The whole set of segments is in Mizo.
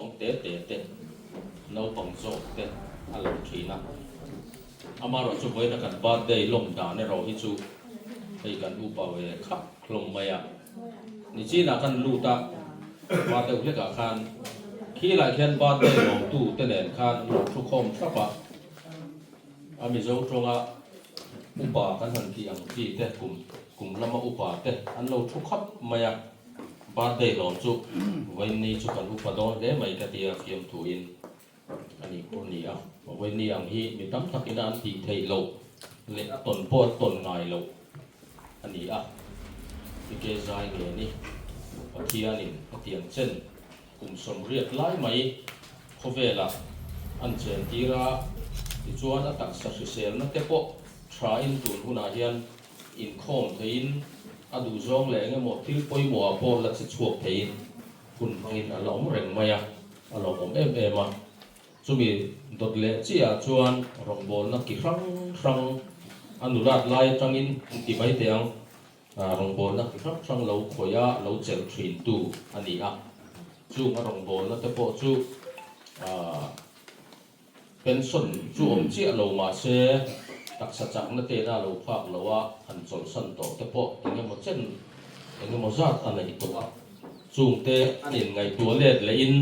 Naupang te te te, naupang zawk te a lang thin a. Amaherawh chu vawiina kan birthday lawm dan erawh hi chu hei kan upa ve khap hlawm mai a. Nichinah kan lut a, hma deuh hlekah khan khilai khian birthday lawmtu te nen khan an lo thu khawm thlap a. A Mizo tawnga upa kan han tih ang chi te kum kum lama upa te an lo thu khap mai a. Birthday lawm chu vawiinni chu kan upa dawn hle mai ka tia fiamthuin a nih pawh a ni a. Vawiinni ang hi mi tam takin a an tih theih loh leh a tawn pawh an tawn ngai loh a ni a. Ike zai nge ni Pathianin hetiang chen kum 80 lai mai khawvelah an chen tir a, tichuan a taksa hriselna te pawh thain tun hunah hian Inkhawm theiin a duhzawng leh engemaw thil pawimawhah pawh la che chhuak theiin hun hmangin a la awm reng mai a, a lawmawm em em a. Chumi dawt leh chiahah chuan rawngbawlna ki hrang hrang a nulat lai atangin an ti mai teh ang, rawngbawlna ki hrang hrang lo khawih a, lo chelh thintu a ni a. Chung a rawngbawlna te pawh chu Pension chu awm chiah lo mah se, taksa chakna tena lo phak lo a han chawlhsan tawh te pawh eng emaw chen eng emaw zat a neih tawh a. Chungte an inngaihtuah let lehin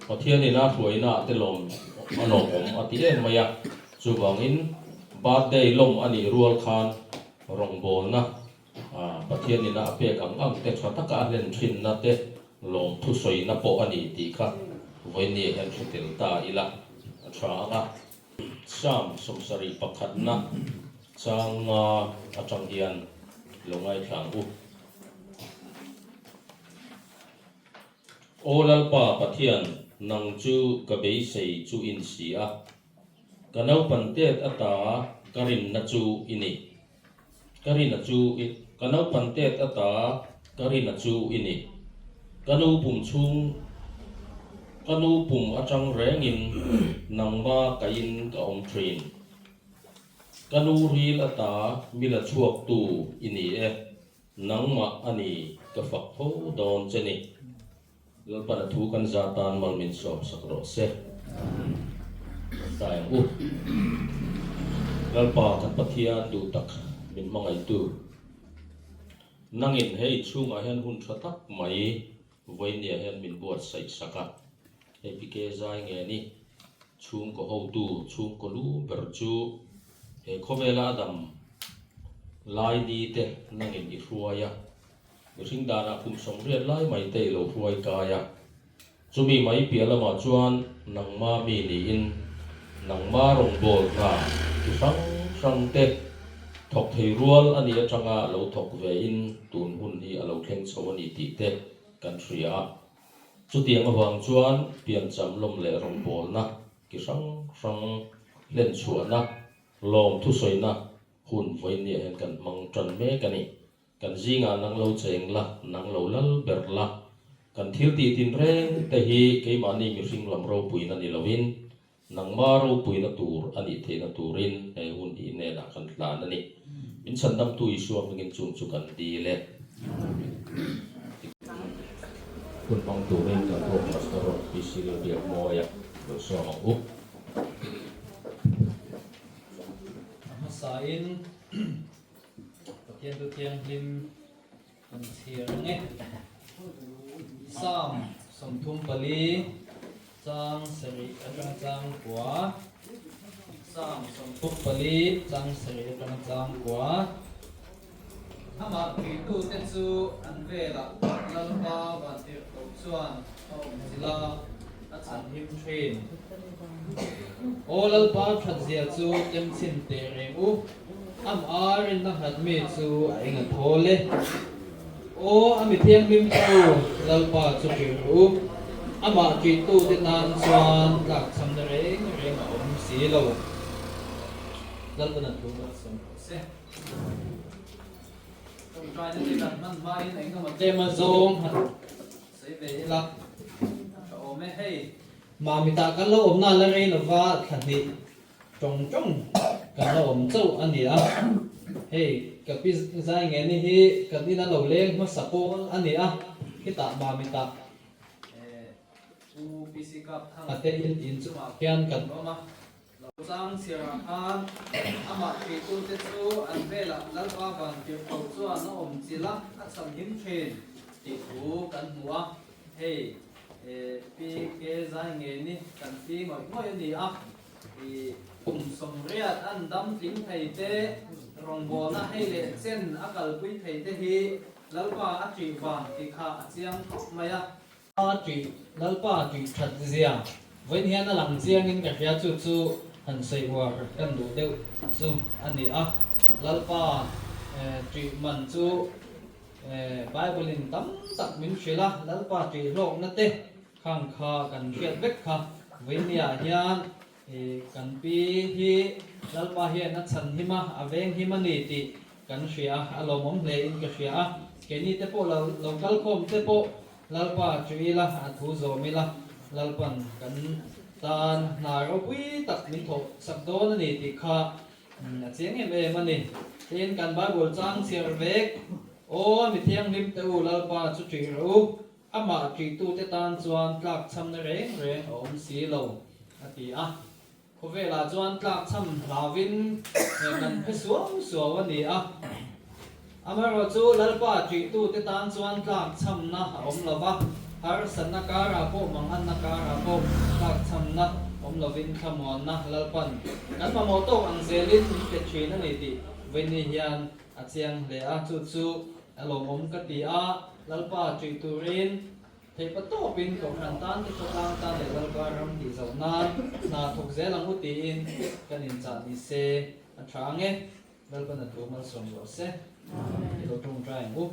Pathianin a hruaina ah te lawm a lawmawm a ti em mai a. Chuvangin birthday lawm a nih rual khan rawngbawlna Pathianin a pek ang ang te tha taka a hlen thinna te lawmthu sawina pawh a ni tih kha vawinia hian hre tel ta ila a tha ang a. Psalm 71 na chang nga atang hian lo ngaithla ang u. Aw Lalpa Pathian, nang chu ka beisei chu in si a, ka naupan tet ata ka rinna chu i ni. Ka rina chu i, ka naupan tet ata ka rina chu i ni. Ka nu pum chhung, ka nu pum atang rengin nangma kaiin ka awm thin. Ka nu ril ata mi la chhuaktu i ni e, nangmah a ni ka fak tho dawn che ni. Lalpan a thu kan za tan mal min sawm sak rawh se. Kan dai ang u. Lalpa kan Pathian duh tak min hmangaihtu. Nangin hei chhungah hian hun tha tak mai vawinia hian min buatsaih sak a. Hei PK zai nge ni chhungkaw hotu chhungkaw lu ber chu he khawvela a dam lai ni te nangin i hruai a. Mihring danah kum 80 lai mai te i lo hruai kai a, chumi mai piah lamah chuan nangma mi niin nangma rawngbâwl hna chi hrang hrang te thawk thei rual a nih atanga lo thawk vein tun hun hi a lo thleng chho a ni tih te kan hria a. Chutiang avang chuan piancham lawm leh rawngbâwlna chi hrang hrang hlenchhuahna, lawm thusawina hun vawinia hian kan hmang tan mek a ni. Kan zingah nang lo cheng la, nang lo lal ber la. Kan thil tih tinreng te hi keimahni mihring lam ropuina ni loin, nangma ropuina tur a nih theihna turin he hun hi hnenah kan hlan a ni. Min chhandamtu Isua hmingin chung chu kan dil e. Hun hmang turin kan ruak Pastor PC Lalbiakmawia lo sawm ang u. A hmasain Pathian chu thianghlim kan chhiar ang e. Psalm 34 chang 7 atanga chang kua. Psalm 34 chang 7 atanga chang kua. Amah tuitute chu an velah Lalpa vantirhkoh chuan a awm chilh a, a chhanhim thin. Aw Lalpa thatzia chu temchhin teh reng u. Am a rinna nghat mi chu a eng a thawl e. Aw a mi thianghlim chu Lalpa chu ṭih rawh u. Amah ṭihtute tan chuan tlakchhamna reng reng a awm si lo. Lalpan a thu a sawm rawh se. Ṭawngṭaina te kan hman hmain eng emaw tlem a zawng han sawi ve ila ka awm e. Hei Mamitah kan lo awmna la rei lova thla hnih Tawng tawng kan la awm chauh a ni a, hei ka pi zai nge ni hi kan ina lo leng hmasa pawl a ni a, khitah Mamitah Pu PC Kapthanga te in in chungah khian kan awm a. Lo chang chhiarah khan amah theihtute chu an velah Lalpa Vantirhko chuan a awm chilh a, a chhan him thin tih thu kan hmu a. Hei PK zai nge ni kan ti ngawih ngawih a ni a. I kum 80 an dam tling thei te, rawngbawlna hei leh chen a kalpui thei te hi Lalpa a ṭih vang tih kha a chiang khawp mai a. A ṭih, Lalpa a ṭih ṭhat zia vawiin hian a lang chiangin ka hria chu chu han sawi uar kan duh deuh chu a ni a. Lalpa ṭih man chu Bible in tam tak min hrilh a, Lalpa ṭih hlawkna te khang kha kan hriat vek kha vawiin niah hian kan pi hi Lalpa hian a chhan him a, a veng him a ni tih kan hria a, a lawmawm hle in ka hria a. Keini te pawh lo lo kal khawm te pawh Lalpa chu ila, a thu zawm ila, Lalpan kan tan hna ropui tak min thawh sak dawn a ni tih kha a chiang em em a ni. Tin, kan Bible chang chhiar vek, Aw mi thianghlim te u, Lalpa chu ṭih rawh u, amah ṭihtute tan chuan tlakchhamna reng reng a awm si lo, a ti a. Khawvelah chuan tlakchham hlauvin kan phe suau suau a ni a. Amaherawhchu Lalpa ṭihtute tan chuan tlakchhamna a awm lo va, harsatna karah pawh manganna karah pawh tlakchhamna awm lovin thlamuanna Lalpan kan mamawh tawk ang zelin min pe ṭhin a ni tih vawiini hian a chiang hle a. Chu chu a lawmawm ka ti a, Lalpa ṭih turin Theihpa tawpin Kohhran tan te khawtlang tan leh Lalpa ram tih zoh nan hna thawk zel ang u tiin kan inchah ni se a tha ang e. Lalpan a thu malsawm rawh se. I lo tawngtai ang u.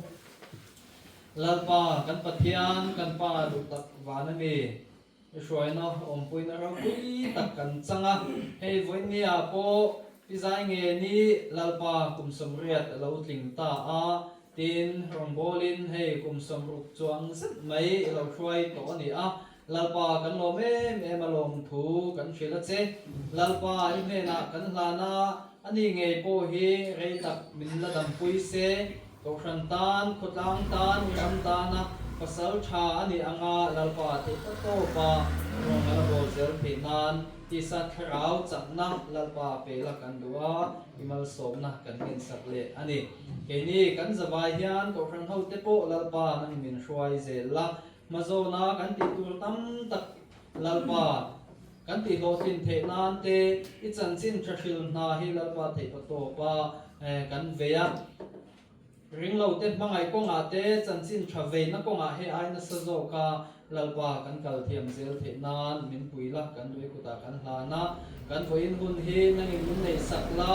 Lalpa kan Pathian kan Pa duh tak van a mi. I hruaina awmpuina ropui tak kan chang a. Hei vawinia pawh I zai nge ni Lalpa kum 80 a lo tling ta a. Tin, rawngbawlin hei kum 60 chuang zet mai i lo hruai tawh a ni a, Lalpa kan lawm em em a lawm thu kan hrilh a che. Lalpa i hnenah kan hlan a, a ni ngei pawh hi rei tak min la dampui se, Kohhran tan, khawtlang tan, i ram tana pasal tha a nih anga Lalpa theih ta tawp a, rawng a la bawl zel theih nan tisa thlarau chakna Lalpa pe la kan duh a, i malsawmna kan ngensak leh a ni. Keini kan zavai hian Kohhran hote pawh Lalpa nang min hruai zel la, hmazawna kan tih tur tam tak Lalpa kan tih hlawhtlin theih nan te i chanchin tha hril hna hi Lalpa theih pa tawpa kan vei a. Ringlo te hmangaih kawngah te chanchin tha veina kawngah hei ai nasa zawka Lalpa kan kal thiam zel theih nan min pui la, kan duai kutah kan hlan a, kan vawiin hun hi nangin min neih sak la,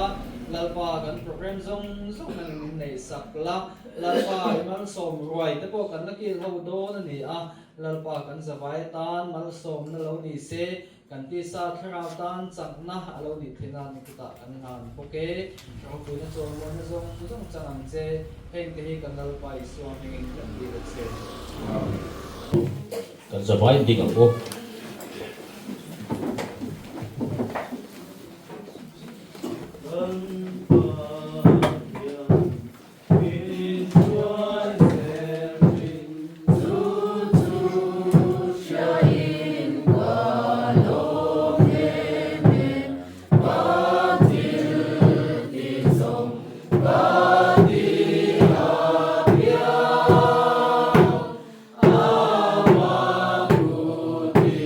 Lalpa kan program zawng zawng nangin min neih sak la, Lalpa i malsawm ruai te pawh kan la kil ho dawn a ni a, Lalpa kan zavai atan malsawmna lo ni se, Kan tisa thlarau tan chakna a lo nih theih nan kutah kan ngan bawk e. Ropuina chawimawiina zawng zawng chang ang che. Heng te hi kan Lalpa Isua hmingin kan dil a che. Kan zavai ding ang u. Kan Pathian min hruai zel thin. Chu chu hriain ka lawm em em, ka thil ti zawng ka ti a piang, ama kutin.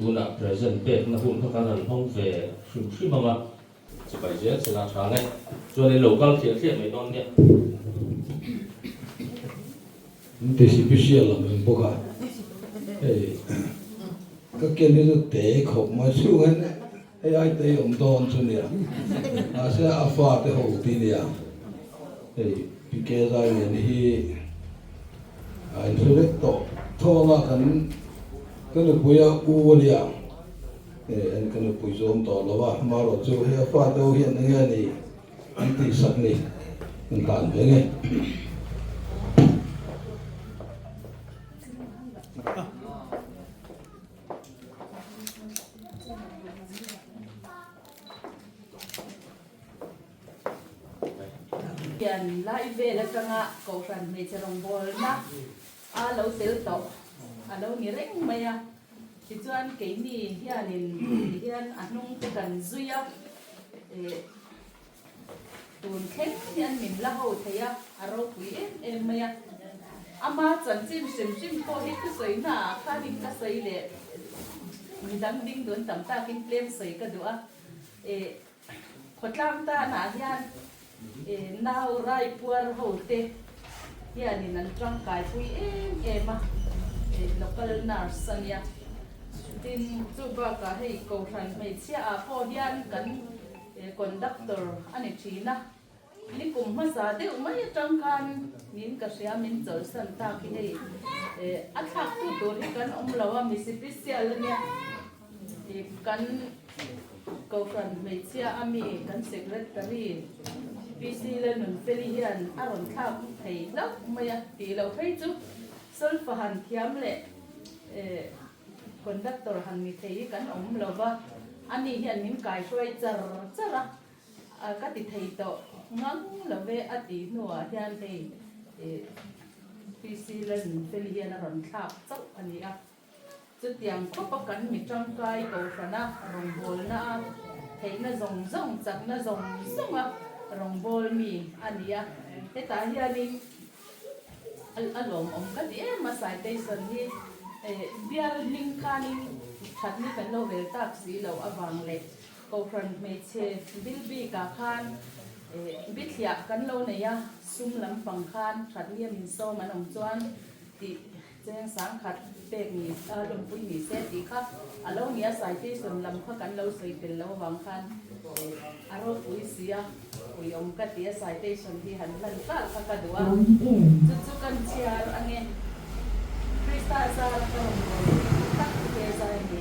Tunah present pekna hun kha kan han hmang ve hrim hrim ang a, chibai zel sela tha nge chuan in lo kal thliah thliah mai dawn nia. An ti special ang reng bawk a, hei ka ken hi chu te khawp mai chhung hian hei ai te awm dawn chu nia, mahse a fate ho ti nia, hei PK Zailian hi a inhre vek tawh thawng a kan ka nupui a u a nia, hei an ka nupui chu awm tawh lo a, amaherawhchu hei a fate ho hian enge a nih. An tih sak ni an hlan ve nge. Pian lai vel atanga Kohhran hmeichhe rawngbawlna a lo tel tawh a lo ni reng mai a. Tichuan keini hianin tihian a hnung te kan zui a, eh tun thleng hian min la ho thei a, a ropui em em mai a. Ama chanchin hrim hrim pawh hi thusawi hnaah khanin ka sawi leh midang ding dun tam takin tlem sawi ka duh a, eh khawtlang tanah hian eh nau rai puar ho te hianin an tangkaipui em em a, eh local nurse a nia. Tin, chu bakah hei Kohhran hmeichhia ah pawh hian kan conductor a ni thin a, ni kum hmasa deuh mai atang khan min ka hria min chawlhsan tak hi hei a thlak tu tur hi kan awm lo a, mi sipisial a nia, kan Kohhran hmeichhia a mi kan secretary PC Lalnunfeli hian a rawn thlak thei hlauh mai a tih loh phei chu Solfa han thiam leh Conductor han ni thei hi kan awm lo va, ani hian min kaihruai char char a, ka ti thei tawh ngang lo ve a tih hnuah hian hei PC Lalnunfeli hian a rawn thlak chauh a ni a. Chutiang khawpa kan mi tangkai Kohhrana rawngbawlna a theihna zawng zawng, chakna zawng zawnga rawngbâwl mi a ni a. Hetah hianin a lawmawm ka ti em a, citation hi bial hming khanin thatni kan lo rel tak si lo avang leh Kohhran hmeichhe bil bikah khan bithliah kan lo nei a, sum lampang khan thatnia min sawm an awm chuan tih Cheng sangkhat pek ni a lawmpui ni se tih kha a lo nia citation lam kha kan lo sawi tel lo avang khan a ropui si a puiawm ka ti a citation hi han hlan tal kha ka duh a chu chu kan chhiar ange Krista zar ka rawn bawl tak te zai ni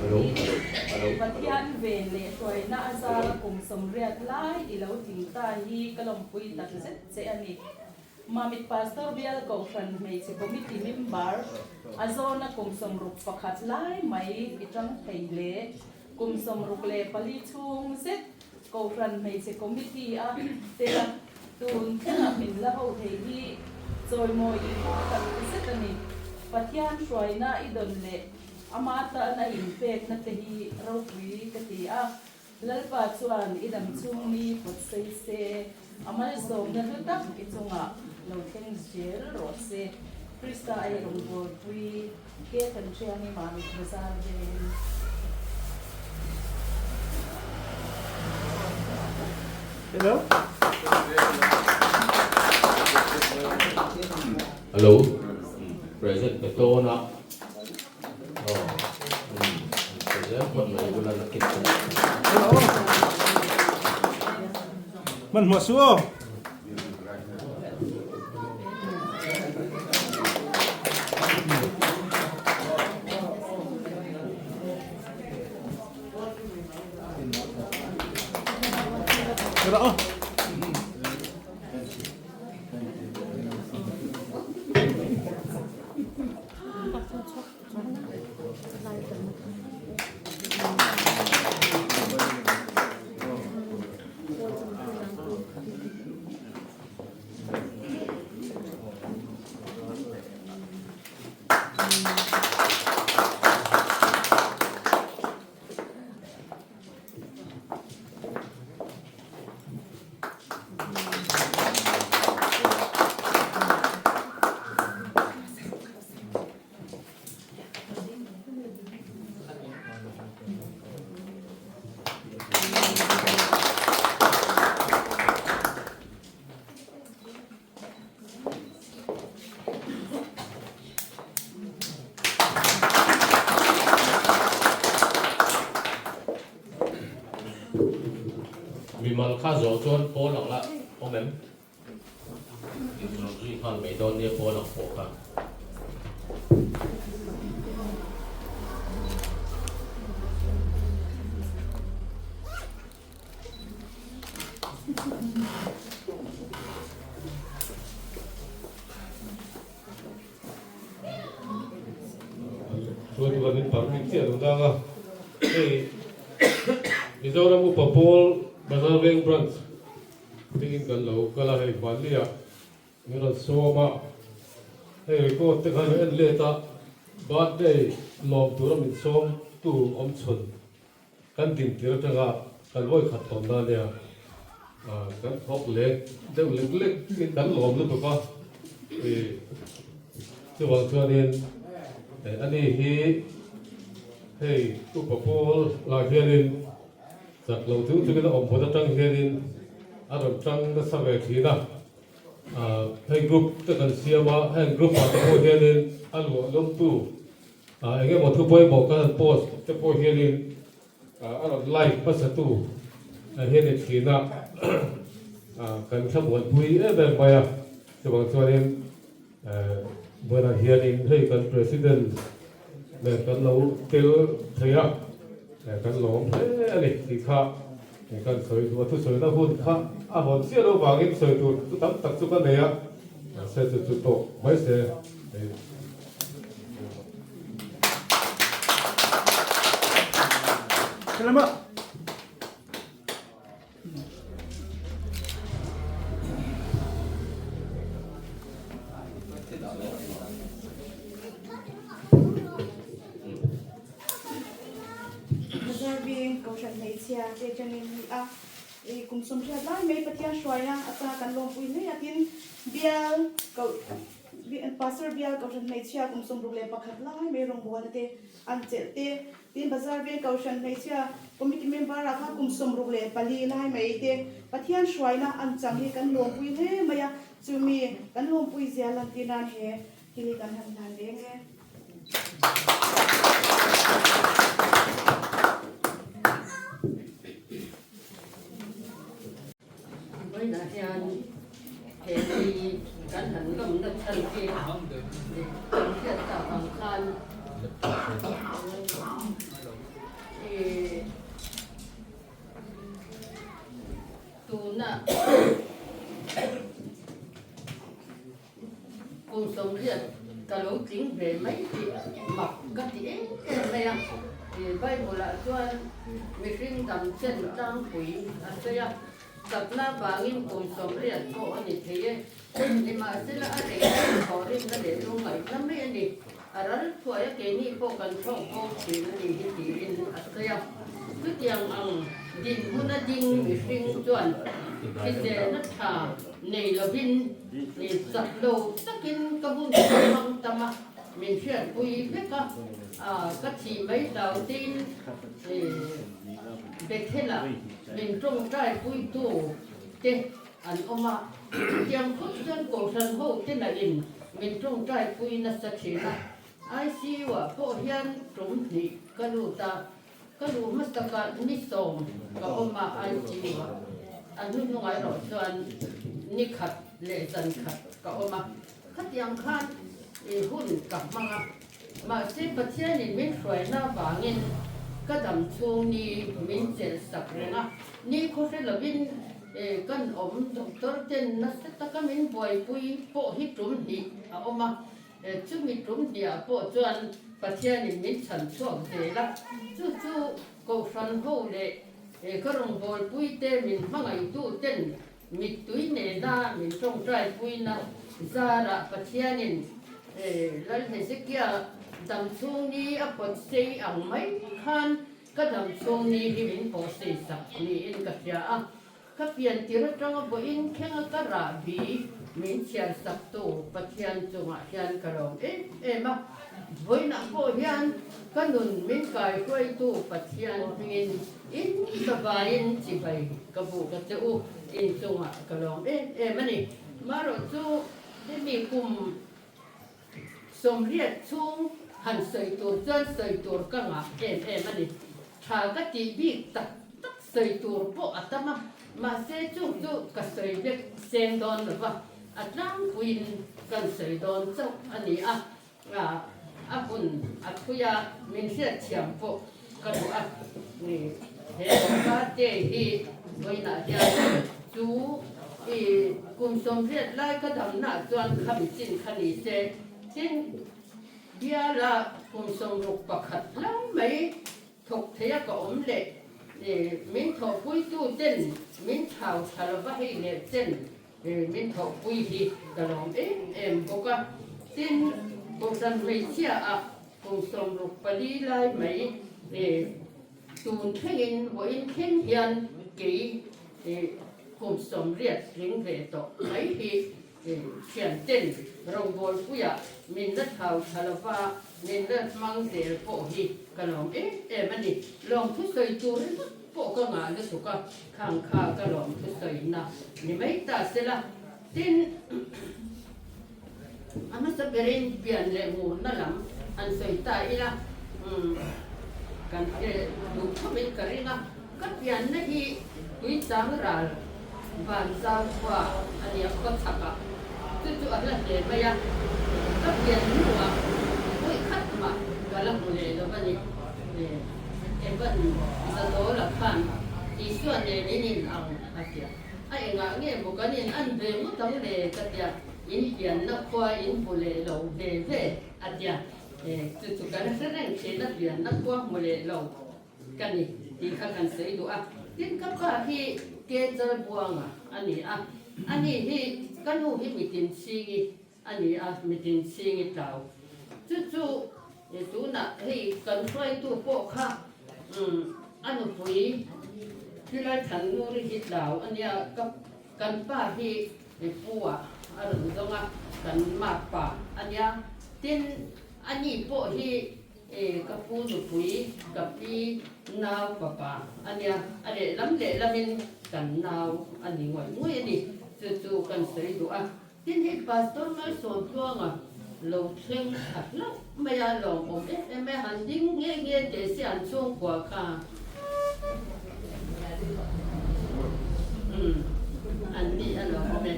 hi Pathian ven leh hruaina a zara kum sawmriat lai i lo tling ta hi ka lawmpui tak zet che a ni. Mamit Pastor Bial Kohhran Hmeichhe Committee member a zawna kum 61 lai mai i tang thei le. Kum 64 chhung zet Kohhran Hmeichhe Committee a tel a, tun thlengah min la ho thei hi chawimawi i phu tak zet a ni. Pathian hruaina i dawn leh ama tan a inpekna te hi ropui ka ti a. Lalpa chuan i dam chhung mi pawt sei se, a malsawmna hlu tak i chungah lo thleng zel rawh se. Krista ei rawngbawlpui ke kan hriang i Mamit Bazar veng. Hello. Hello. Present pe tawn a. Hmanhmawh suh aw. Mimal kha zawh chuan pawl ang la awm em? Inrawn zui nghal mai dawn nia pawl ang pawh kha. Chuan chuan in parking chiah lo dang a, hei Mizoram Upa Pawl Bazar Veng Branch hmingin kan lo kal a, hei Vanlia min rawn sawm a, hei record te khan en let a, birthday lawm tura min sawm tu awm chhun Kan dintir atanga kan vawi khat lawm na nia, kan thawk lek deuh lek lek kan lawm lutuk a, chuvang chuanin ani hi hei upa pawl lah hianin chak lo chung chungin a awm hmun atang hianin a rawn tang nasa ve thin a, hei group te kan siam a, heng group ah te pawh hianin a luah lawmtu Eng emaw thu pawimawh kan han post te pawh hianin a rawn like hmasatu hian i thin a, kan thlamuanpui em em mai a. Chuvang chuanin vawiinah hianin hei kan President nen kan lo tel thei a, kan lawm hle a ni tih kha kan sawi duh a. Thusawina hun kha a hawn chiah lo vangin sawi tur chu tam tak chu ka nei a, mahse chu chu tawk mai se. Bazar veng Kohhran hmeichhia te atangin ni a, i kum sawmhriat lai mai Pathian hruaina atanga kan lawmpui hle a tin bial koh Pastor bial Kohhran hmeichhia kum 61 lai mai rawngbawlna te an chelh te, tin Bazar veng Kohhran hmeichhia Committee member ah khan kum 64 lai mai te Pathian hruaina an chang hi kan lawmpui hle mai a, chumi kan lawmpui zia lantir nan he thil hi kan han hlan reng e. Vawiinah hian he ni kan han lawmna chhan hi kan hriat tak ang khan tuna kum 80 ka lo tling ve mai tih mak ka ti em em mai a. Bible-ah chuan mihring dam chen tlangpui a sawi a, chakna vangin kum 80 pawh a ni thei e. Nimahsela a rei chu thawhrimna leh lungngaihna mai a ni. A ral thuai a keini pawh kan thlawk bo thin a ni hi tiin a sawi a. Chutiang ang dinhmuna ding mihring chuan hriselna tha nei lovin chak lo takin ka hun ka hmang tam a, min hriatpui vek a, ka thih mai hlau tein Bethel-ah min tawngtaipuitu te an awm a. Chutiang khawp chuan Kohhran ho te lahin min tawngtaipui nasa thin a, ICU-ah pawh hian tum hnih ka lut a, Ka luh hmasakah ni sawm ka awm a ICU-ah, a hnuhnungah erawh chuan ni khat leh zan khat ka awm a. Khatiang khan i hun ka hmang a, mahse Pathianin min hruaina avangin ka dam chhung ni min chelh sak reng a, ni khawhre lovin kan awm doctor ten nasa taka min buaipui pawh hi tum hnih a awm a. Chumi tum hniah pawh chuan Pathianin min chhan chhuak zel a, chu chu Kohhran ho leh ka rawngbawlpuite min hmangaihtu ten mittui nena min tawngtaipuina zarah Pathianin Lal Hezekia damchhung ni a pawt sei ang mai khan ka damchhung ni hi min pawh sei sak niin ka hria a. Ka pian tir atanga vawiin thlenga ka rah bi min chhiar saktu Pathian chungah hian ka lawm em em a, vawiinah pawh hian ka nun min kaihruaitu Pathian hmingin in ka vaiin chibai ka buk a che u, in chungah ka lawm em em a ni. Marawh chu hemi kum 80 chhung han sawi tur chuan sawi tur ka ngah em em a ni. Tha ka tih bik tak tak. Sawi tur pawh a tam a, mahse chung chu ka sawi vek seng dawn lo va, a tlangpuiin kan sawi dawn chauh a ni a, a hun a thui a, min hriatthiam pawh ka duh a ni. He birthday hi vawiinah hian chu i kum 80 lai ka damnaah chuan khami chin kha ni se, tin biala kum 61 lai mai Thawk theia ka awm leh min thawhpuitu ten min thau tha lova hei leh chen min thawhpui hi ka lawm em em bawk a. Tin, Kohhran hmeichhia ah kum 64 lai mai tun thlengin vawiin thleng hian kei kum 80 tling ve tawh mai hi Thianten rawngbawlpuia min la thau tha lova min la hmang zel pawh hi ka lawm em em a ni. Lawmthu sawi tur ringawt pawh ka ngah lutuk a, khang kha ka lawmthu sawina ni mai ta se la. Tin, a hmasa berin pian leh ngurna lam han sawi ta ila, kan hre duh khawpin ka ring a. Ka pianna hi Tuichang ral Vanzau khua a nia khaw chhakah chu chu a hla hle mai a, ka pian hnuah vawi khat mah ka la hmu leh lo a ni. Evan Zadawla khan Isua nen in in ang a tia, a engah nge maw kan in an ve ngawt ang le ka tia, in pianna khua in hmu leh lo ve ve a tia, chu chu kan hre reng thin a pianna khua hmu leh lo. Ka ni tih kha kan sawi duh a, tin ka pa hi Kechal Buanga a ni a, ani hi ka nu hi mitin chhingi a ni a, mitin chhingi tlau. Chu chu tunah hei kan hruaitu pawh kha a nupui Pilai Thannguri hi tlau a nia, ka kan pa hi Pu-ah a rawn zawng a, kan makpa a nia, tin ani pawh hi E ka pu nupui, ka pi nau papa a nia, a lehlam lehlamin kan nau a ni ngawih ngawih a ni, chu chu kan sawi duh a. Tin hei Pastor Malsawmtluanga lo thleng tha hlauh mai a, lawmawm em em mai a, han ding nghe nghe teh se an chhungkua kha. Umm an ni a lawmawm e,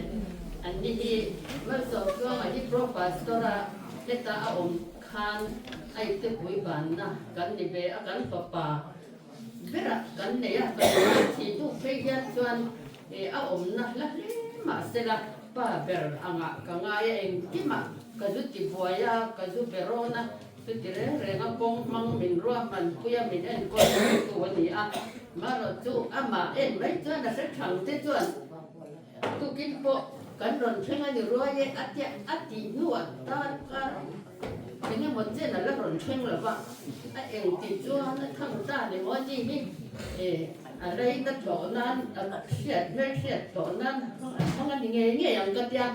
an ni hi Malsawmtluanga hi Pro Pastor a heta a awm. Khan aite pui banna kan ni ve a, kan fapa berah kan nei a, kan pa thih duh phei hian chuan a awmna hla hle mah sela pa ber angah ka ngai a, engkimah ka zu ti buai a, ka zu be rawn a, chuti reng reng a kawng hmang min ruahman pui a, min enkawl tu a ni a, marawh chu amah en mai chuan a hre thang te chuan Tukin pawh kan rawn thleng a ni ruai e a tia a tih hnuah tar kar eng emaw chen a la rawn thleng lo va, a eng tih chuan a thang ta ni maw ni hi e a rei na tlawh nan a hriat hmel hriat tlawh nan a thang a ni ngei ngei ang ka tia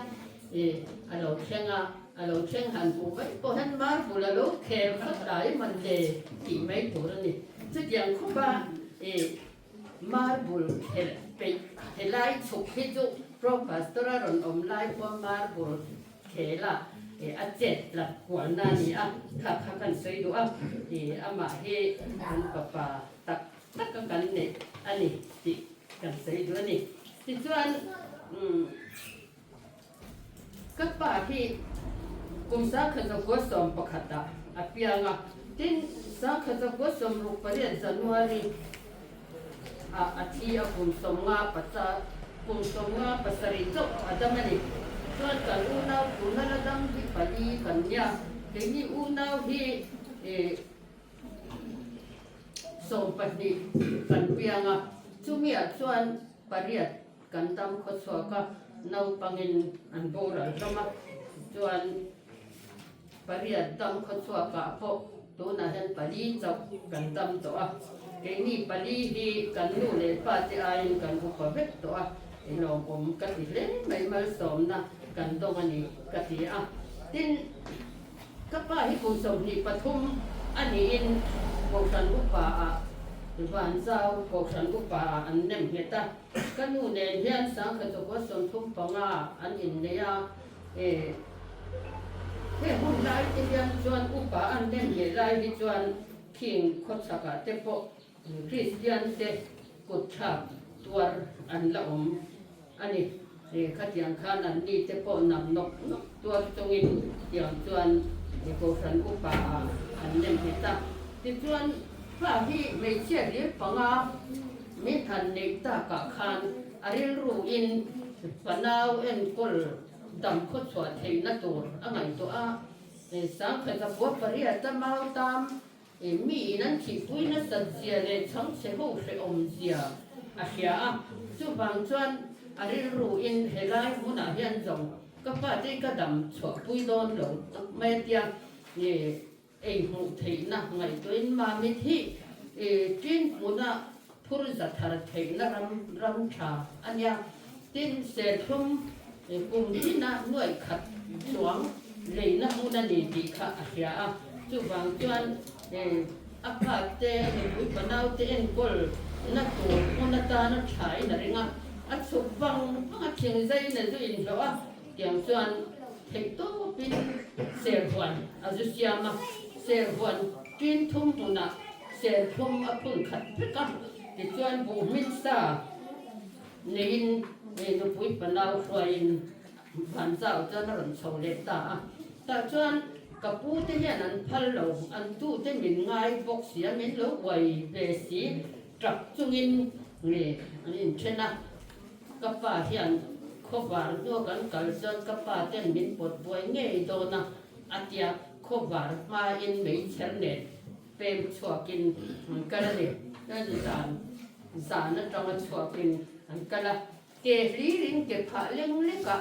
e a lo thleng a, a lo thleng han hmuh vaih pawh hian marble a lo khel khat dai man le tih mai tur a ni. Chutiang khawp a e Marble khelh peih helai chhuk hi chu Pro Pastor a rawn awm lai pawh marble khel a a chet tlat kualna a ni a, kha kha kan sawi duh a, amah hi kan fapa tak tak a kan neih a ni tih kan sawi duh a ni. Tichuan Ka pa hi kum 1911 ah a piang a, tin 1968 January ah a thi a, kum sawmnga pacha kum 57 chauh a dam a ni. Chuan kan unau tuna la dam hi pali kan nia, keini unau hi 12 kan piang a, chumiah chuan pariat Kan dam khawchhuak a, naupangin an boral hlawm a, chuan pariat dam khawchhuakah pawh tunah hian pali chauh kan dam tawh a, keini pali hi kan nu leh pa te aiin kan upa vek tawh a, lawmawm ka ti hle mai, malsawmna kan dawng a ni ka ti a. Tin, Ka pa hi kum 23 a niin Kohhran Upa ah Vanzau Kohhran Upa ah an nem nghet a. Ka nu nen hian 1935 an innei a, e he hun lai te hian chuan upa an nem ngheh lai hi chuan khing khawchhakah te pawh Kristian te. kutthlak tuar an la awm a ni. Khatiang khan an ni te pawh nam nawk nawk tuar chungin tiang chuan Kohhran upa ah an nem nghet a. Tichuan pa hi hmeichhia hlir panga min han neih takah khan a rilru in fanau enkawl dam khawchhuah theihna tur a ngaihtuah a. 1908 a mautam Mi in an thihpui nasat zia leh chhangchhe ho hrehawm zia a hria a, chuvang chuan a rilru in helai hmunah hian zawng ka pa te ka dam chhuahpui dawn lo tawp mai a tia, ei hmuh theihna ngaihtuahin Mamit hi tin hmuna phur za thar theihna ram ram tha a nia. Tin, serthlum kum tina nuaih khat chuang leina hmun a ni tih kha a hria a. Chuvang chuan a pa te, a nupui panaute enkawl na tur hmun atana thain a ring a. A chhuk vang vang a, thing zaiin a zu inhlawh a. Tiang chuan theihtawpin serhuan a zu siam a, serhuan tin thum hmunah serthlum a phun khat vek a, tichuan buhmin sa neiin nupui panau hruaiin van zau chuan a rawn chho leh ta a. Tah chuan ka pu te hian an phal lo, an tute min ngai bawk si a, min lo uai ve si, tap chungin an inthen a. Ka pa hian khawvar hnua kan kal chuan ka pa ten min pawt buai ngei dawn a, a tia khawvar hmain meichher nen pem chhuakin an kal a ni. Chuan zan zan atanga chhuakin an kal a, ke hlirin ke phah leng lek a,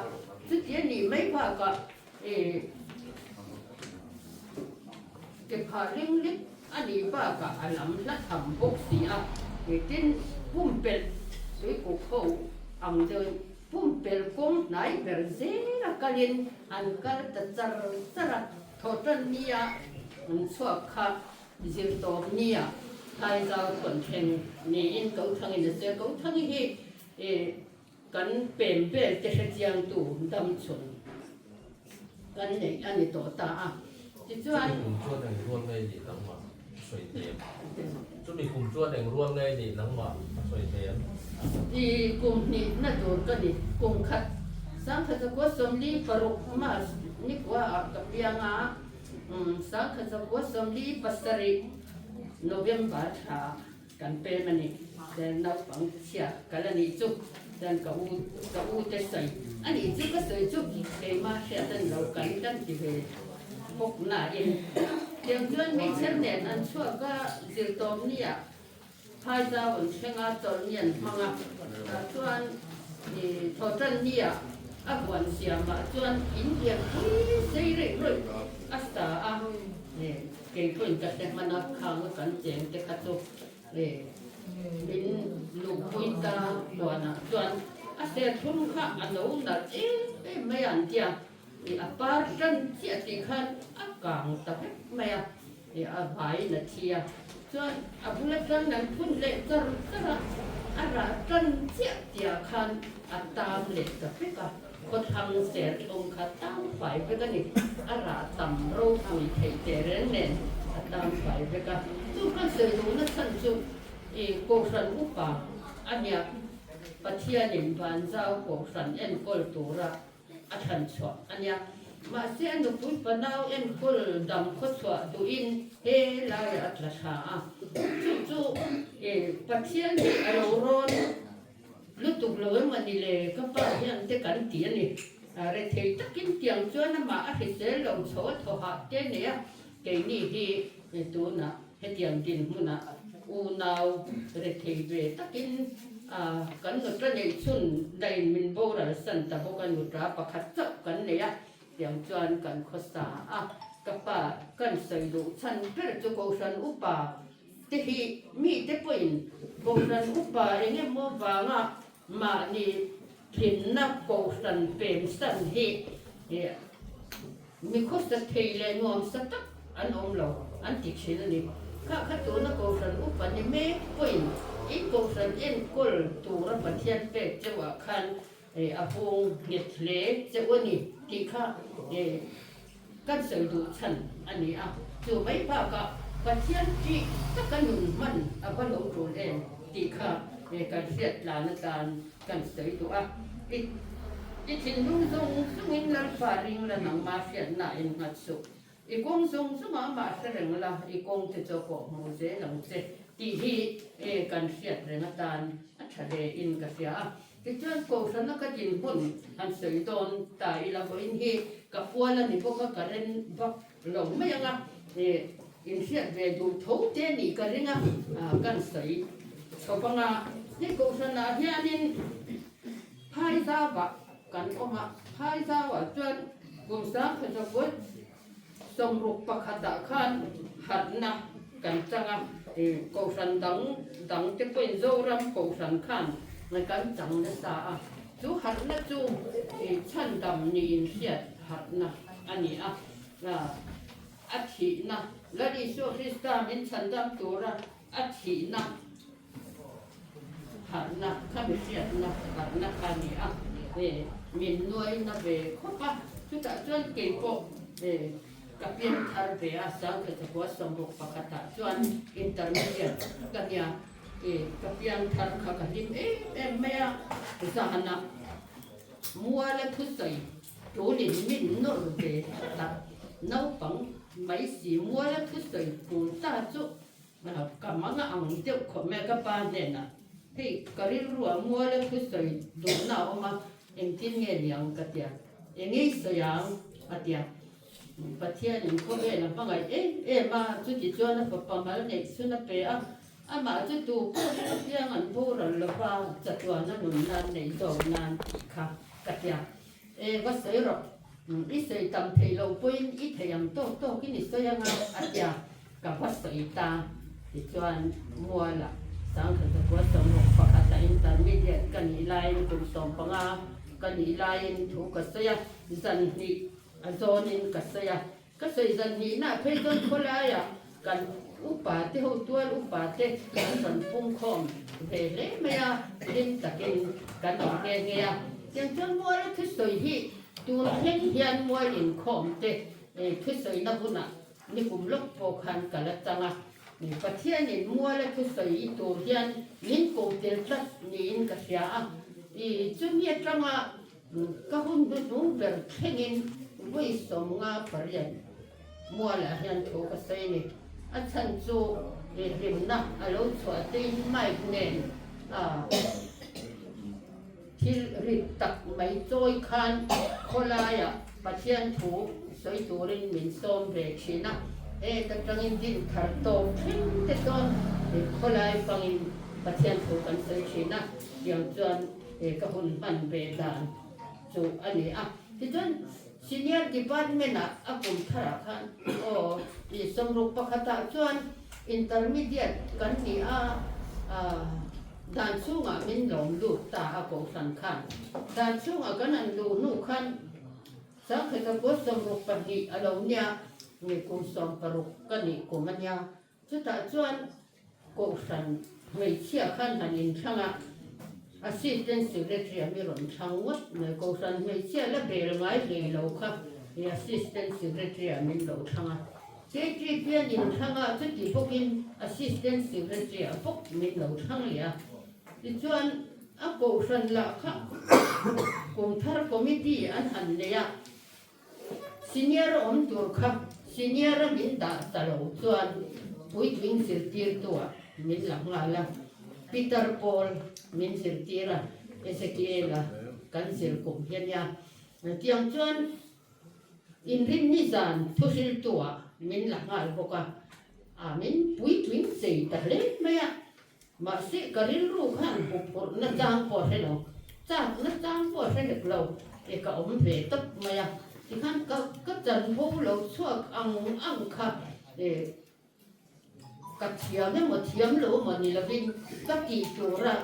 chuti a nih mai bakah ih ke phah leng lek a nih bakah a lam hla tham bawk si a, tin pumpelh tuikuk ho ang deuhin pumpelh kawng hnai ber zel a kalin an kal ta char char a, thawhtan nia an chhuak kha zirtawp nia Thaizau thawn thleng niin Kothangin a sawi a, Kothangi hi ih Kan pem vel te hrechiangtu dam chhun kan neih a ni tawh ta a, tichuan. Chumi kum chuan eng rual ngei nih nangmah a sawi hnem. Chumi kum chuan eng rual ngei nih nangmah a sawi hnem. I kum hnihna tur ka ni. Kum khat 1946 March nikua ah ka piang a, 1947 November thla Kan pem a ni. Chuan naupang chhia kal a nih chu. Chuan ka u ka u te sawi a nih chu ka sawi chu keimah hriat a ni lo kan kan ti ve bawk nain tiang chuan hmeichher nen an chhuak a zirtawp nia phaizau an thleng a chawlh ni an hmang a tah chuan ih thawhtan nia a huan siamah chuan in lian pui sei reih rawih a sa a. Kei pawhin ka hre hman a, khang a kan cheng te kha chu min luhpui ta huanah chuan a serthlum kha a lo nalh em em mai a an tia, a par tan chiah tih khan a kang ta vek mai a, a vaiin a thi a, chuan a bul atang an phun leh char char a, a rah tan chiah tihah khan a tam leh ta vek a. Khawthlang serthlum kha tang fai vek a ni. A rah tam ropui theih teh reng nen a tang fai vek a. Chu kan sawi duhna chhan chu i Kohhran upa a nia Pathianin Vanzau Kohhran enkawl tura a thlan chhuah a nia. Mahse a nupui panau enkawl dam khawchhuah duhin he laiah a tla thla a. Chu chu i Pathian hi a lo rawn. Lutuk lo emaw ni le, ka pa hian te kan ti a ni. Rethei takin tiang chuan amah a hrisel lo chho a thaw hah te nei a, keini hi tunah hetiang dinhmunah unau rethei ve takin kan nuta neih chhun dain min boral san ta bawk a, nuta pakhat chauh kan nei a, tiang chuan kan khawsa a, ka pa kan sawi duh chhan ber chu Kohhran upa Te hi mite pawhin Kohhran upa eng emaw vanga mahni thinna Kohhran pemsan hi mi khawsa thei leh nuamsa tak an awm lo an ti thin a ni. Kha kha tuna Kohhran upa ni mek pawhin in Kohhran enkawl tura Pathian pek cheuhah khan a hung nghet hle cheuh a ni tih kha Kan sawi duh chhan a ni a, chu mai bakah Pathian tih taka nun hman a va lo tul em tih kha. kan hriat tlan atan kan sawi duh a. I i thinlung zawng zawngin Lalpa ring la nangmah hriatna in nghat suh. I kawng zawng zawngah amah hre reng la, i kawng te chu a kawh hmuh zel ang che tih hi kan hriat reng atan a tha hle in ka hria a. Tichuan Kohhrana ka dinhmun han sawi dawn ta ila vawiin hi ka pual a ni bawk a, ka ren vak lo mai ang a, inhriat ve duh tho te nih ka ring a, kan sawi chho vang a. Hei Kohhranah hianin Phaizauah kan awm a, Phaizauah chuan kum 1900 61ah khan harhna kan chang a, Kohhran dang dang te pawhin Zoram Kohhran khan kan chang nasa a, chu harhna chu chhandam niin hriat harhna a ni a, a thihna Lal Isua Krista min chhandam tura a thihna Harhna kha mi hriatna harhna kha a ni a, min nuaina ve khawp a, chutah chuan kei pawh ka pian thar ve a, Sangkhathakua sawmruk pakhatah chuan intermediate ka nia, ka pian thar kha ka hlim em em mai a, zanah muala thusawi tulin min nawr ve tlat a, naupang mai si muala thusawi tur ta chu Ka mang a ang deuh khawp mai a, ka pa hnenah, Hei, ka rilruah muala thu sawi duhna a awm a, engtin nge ni ang? ka ti a. Engei sawi ang? a ti a. Pathianin khawvel a hmangaih em em a, chuti chuan a fapa mal neih chhun a pe a, amah chu tu pawh hi a piang an boral lo va, chatuana nun nan neih zawk nan tih kha ka ti a. E, va sawi rawh. I sawi tam thei lo pawhin i thei ang tawk tawkin i sawi ang a, a ti a. Ka va sawi ta. Tichuan, Mualah 1961 a intermediate ka nih laiin kum 15 ka nih laiin thu ka sawi a, zan hnih a zawnin ka sawi a. Ka sawi zan hnihna phei chuan khawlaiah kan upa te ho tual upa te an rawn pungkhawm ve hle mai a, hlim takin kan awm nghe nghe a. Tiang chuan Muala thusawi hi tun thleng hian mual inkhawm te thusawina hunah Nikum lawk pawh khan ka la chang a, Pathianin muala thusawi i tur hian min ko tel tlat niin ka hria a, i chumi atanga ka hun hnuhnung ber thlengin vawi 58 mualah hian thu ka sawi a ni. A chhan chu hlimna a lo chhuah tein mic nen a Thil rit tak mai chawi khan khawlaiah Pathian thu sawi turin min sawm ve thin a, heta tangin din thar tawp thleng te chuan khawlai fangin Pathian thu kan sawi thin a, tiang chuan ka hun hman ve dan chu a ni a. Tichuan Senior Department-ah a kum tharah khan aw 61 ah chuan Intermediate kan ni a, dan chhungah min lawm lut ta a kohhran khan. Dan chhungah kan han luh hnu khan 1962 a lo nia, kum 60 ka nih kum a nia. Chutah chuan kohhran hmeichhia khan han inthlang a, Assistant Secretary a mi rawn thlang ngawt mai. Kohhran hmeichhia la bel ngai hlei lo kha Assistant Secretary a min lo thlang a. KTP an inthlang a, chuti bawkin Assistant Secretary ah bawk min lo thlang leh a. Tichuan, a kohhran lah kha Kumthar Committee an han nei a, Senior a awm tur kha Senior a min dah ta lo chuan puitling zirtirtu ah min la nghal a, Peter Paul min zirtir a, Ezekiel a kan zir kum hi a nia. Tiang chuan Inrinni zan thuhriltu ah min la nghal bawk a, a min puitling chei ta hle mai a, mahse ka rilru khan huphurh na chang pawh a hre lo, chak na chang pawh a hre lek lo e ka awm ve tawp mai a, tikhan ka ka chanvo lo chhuak ang ang kha e. Ka thiam emaw thiam lo emaw ni lovin ka tih tura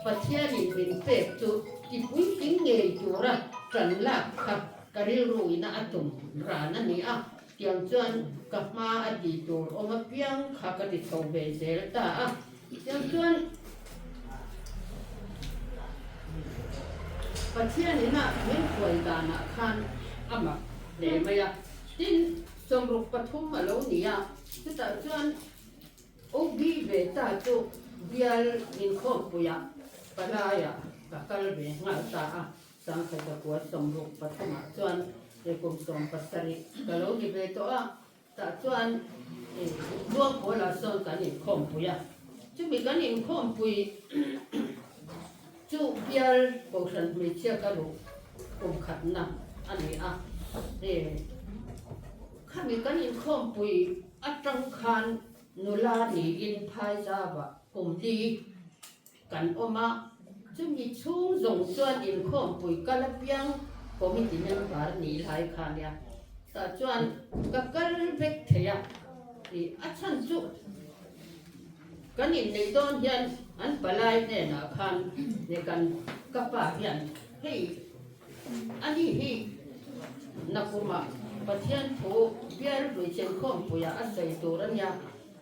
Pathianin min pek chu tipuitling ngei tura ṭan lak kha ka rilruina a tum ran a ni a, tiang chuan ka hma a tih tur awm apiang kha ka ti chho ve zel ta a, tiang chuan Pathianina min hruai danah khan a mak hle mai a, tin. 63 a lo ni a, chutah chuan OB ve ta chu bial inkhawmpuiah Palaiah ka kal ve nghal ta a, 1963 ah chuan kum 70 ka lo ni ve tawh a, tah chuan Luangpawlah sawn kan inkhawmpui a, chumi kan inkhawmpui chu bial Kohhran hmeichhia ka luh kum khatna a ni a, khami kan inkhawmpui atang khan nula niin Phaizava kum li Kan awm a, chumi chhung zawng chuan inkhawmpui kal apiang committee member nih lai kha nia, tah chuan ka kal vek thei a, ih a chhan chu kan inneih dawn hian an palai hnenah khan ne kan ka pa hian hei ani hi nakumah Pathian thu bial hmeichhe inkhawmpuiah a sawi tur a nia,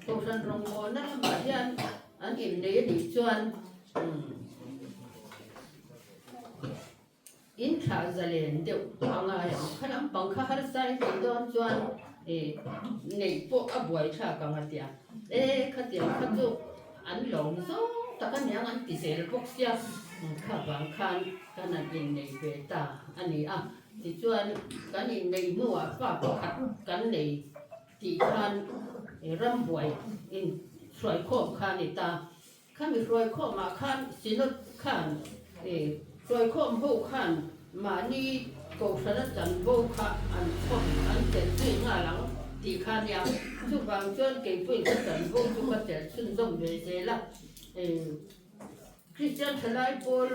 Kohhran rawngbawlna lamah hian An innei a nih chuan in thlah zalen deuh a ngai ang. Kha lampang kha harsa in tih dawn chuan neih pawh a buai thlak ang a tia. E khatiang kha chu an lawm zawng tak a niang an ti zel bawk sia. Kha vang khan kan han innei ve ta a ni a. Tichuan kan inneih hnuah fa pakhat kan nei. Tih khan rambuai in hruaikhawm kha a ni ta. Khami hruaikhawmah khan Synod khan hruaikhawm ho khan mahni Kohhrana chanvo kha an chhawm an chelh zui nghal ang tih kha a nia. Chuvang chuan keipawhin ka chanvo chu ka chelh chhunzawm ve zel a. Kristian thalai pawl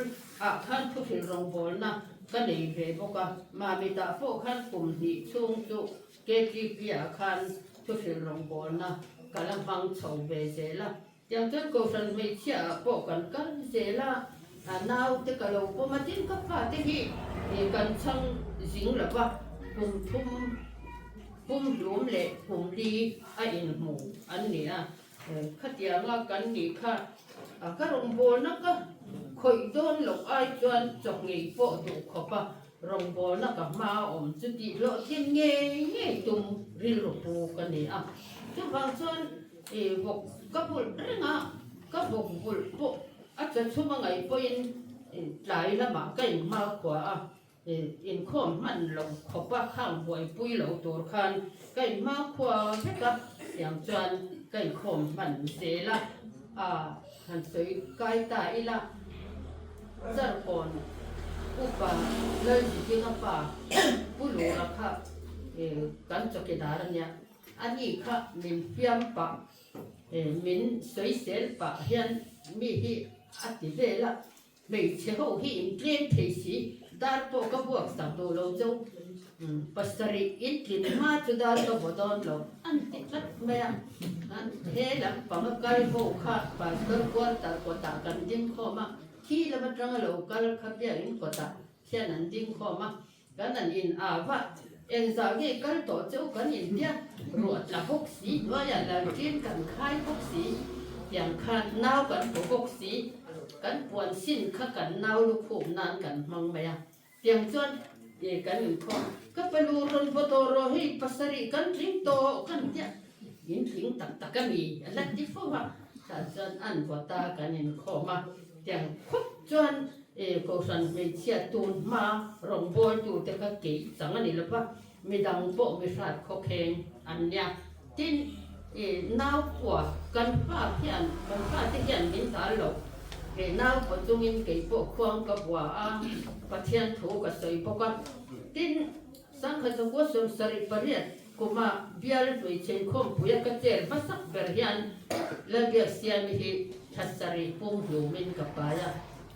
ah khan thuhrilh rawngbawlna ka nei ve bawk a. Mamitah pawh khan kum hnih chhung chu KTP ah khan thuhrilh rawngbawlna ka la hmang chho ve zel a, tiang chuan Kohhran hmeichhia ah pawh kan kal zel a, a naute ka lo pawm a, tin ka fate hi kan chhang zing lo va, kum thum pum hlum leh kum li a inhmu an ni a, khatianga kan nih kha ka rawngbawlna ka khawih dawn loh ai chuan chawhngei pawh duh khawp a. Rawngbawlna ka hma a awm chu tih hlawh thin ngei ngei tum rilru pu ka ni a. Chuvang chuan i vawk ka vulh reng a, ka vawk vulh pawh a cha chhum a ngaih pawhin tlai lamah ka inhma khua a, inkhawm hman lo khawpa khang buaipui lo tur khan ka inhma khua vek a, tiang chuan ka inkhawm hman zel a, a han sawi kai ta ila. Zarkawn upa Lalzikinga pa Pu Lura kha kan chawkidar a nia, ani kha min fiam pah, min sawisel pah hian mi hi a ti vel a, hmeichhe ho hi in tlem thei si, dar pawh ka buak sak duh lo cheu, pasarih in tlin hma chu dar ka vaw dawn lo an ti tlat mai a, he lampang a kal ho kha pastor quarter kawtah kan ding khawm a. Khi lam atanga lo kal kha biakin kawtah khian an ding khawm a, kan an in a va engzah nge kal tawh cheu kan in tia ruah tla bawk si hnuaiah lalṭin kan khai bawk si tiang khan nau kan paw bawk si kan puan sin kha kan nau lukhum nan kan hmang mai a tiang chuan kan in khawm ka palu rawn vaw tawh rawh hei pasarih kan tling tawh kan tia in tling tak tak a ni a la ti fo a tah chuan an vaw ta kan in khawm a tiang khawp chuan kohhran hmeichhia tun hma rawngbawltu te kha keih chang a ni lo va midang pawh mi hrat khawkheng an nia tin nau pua kan pa hian kan pa te hian min dal lo nau pawh chungin kei pawh khuang ka bua a Pathian thu ka sawi bawk a tin Sangha chakua 78 kuma bial hmeichhe inkhawmpuia ka chair hmasak ber hian Lalbiaksiami hi thla sarih pum hlumin ka pai a,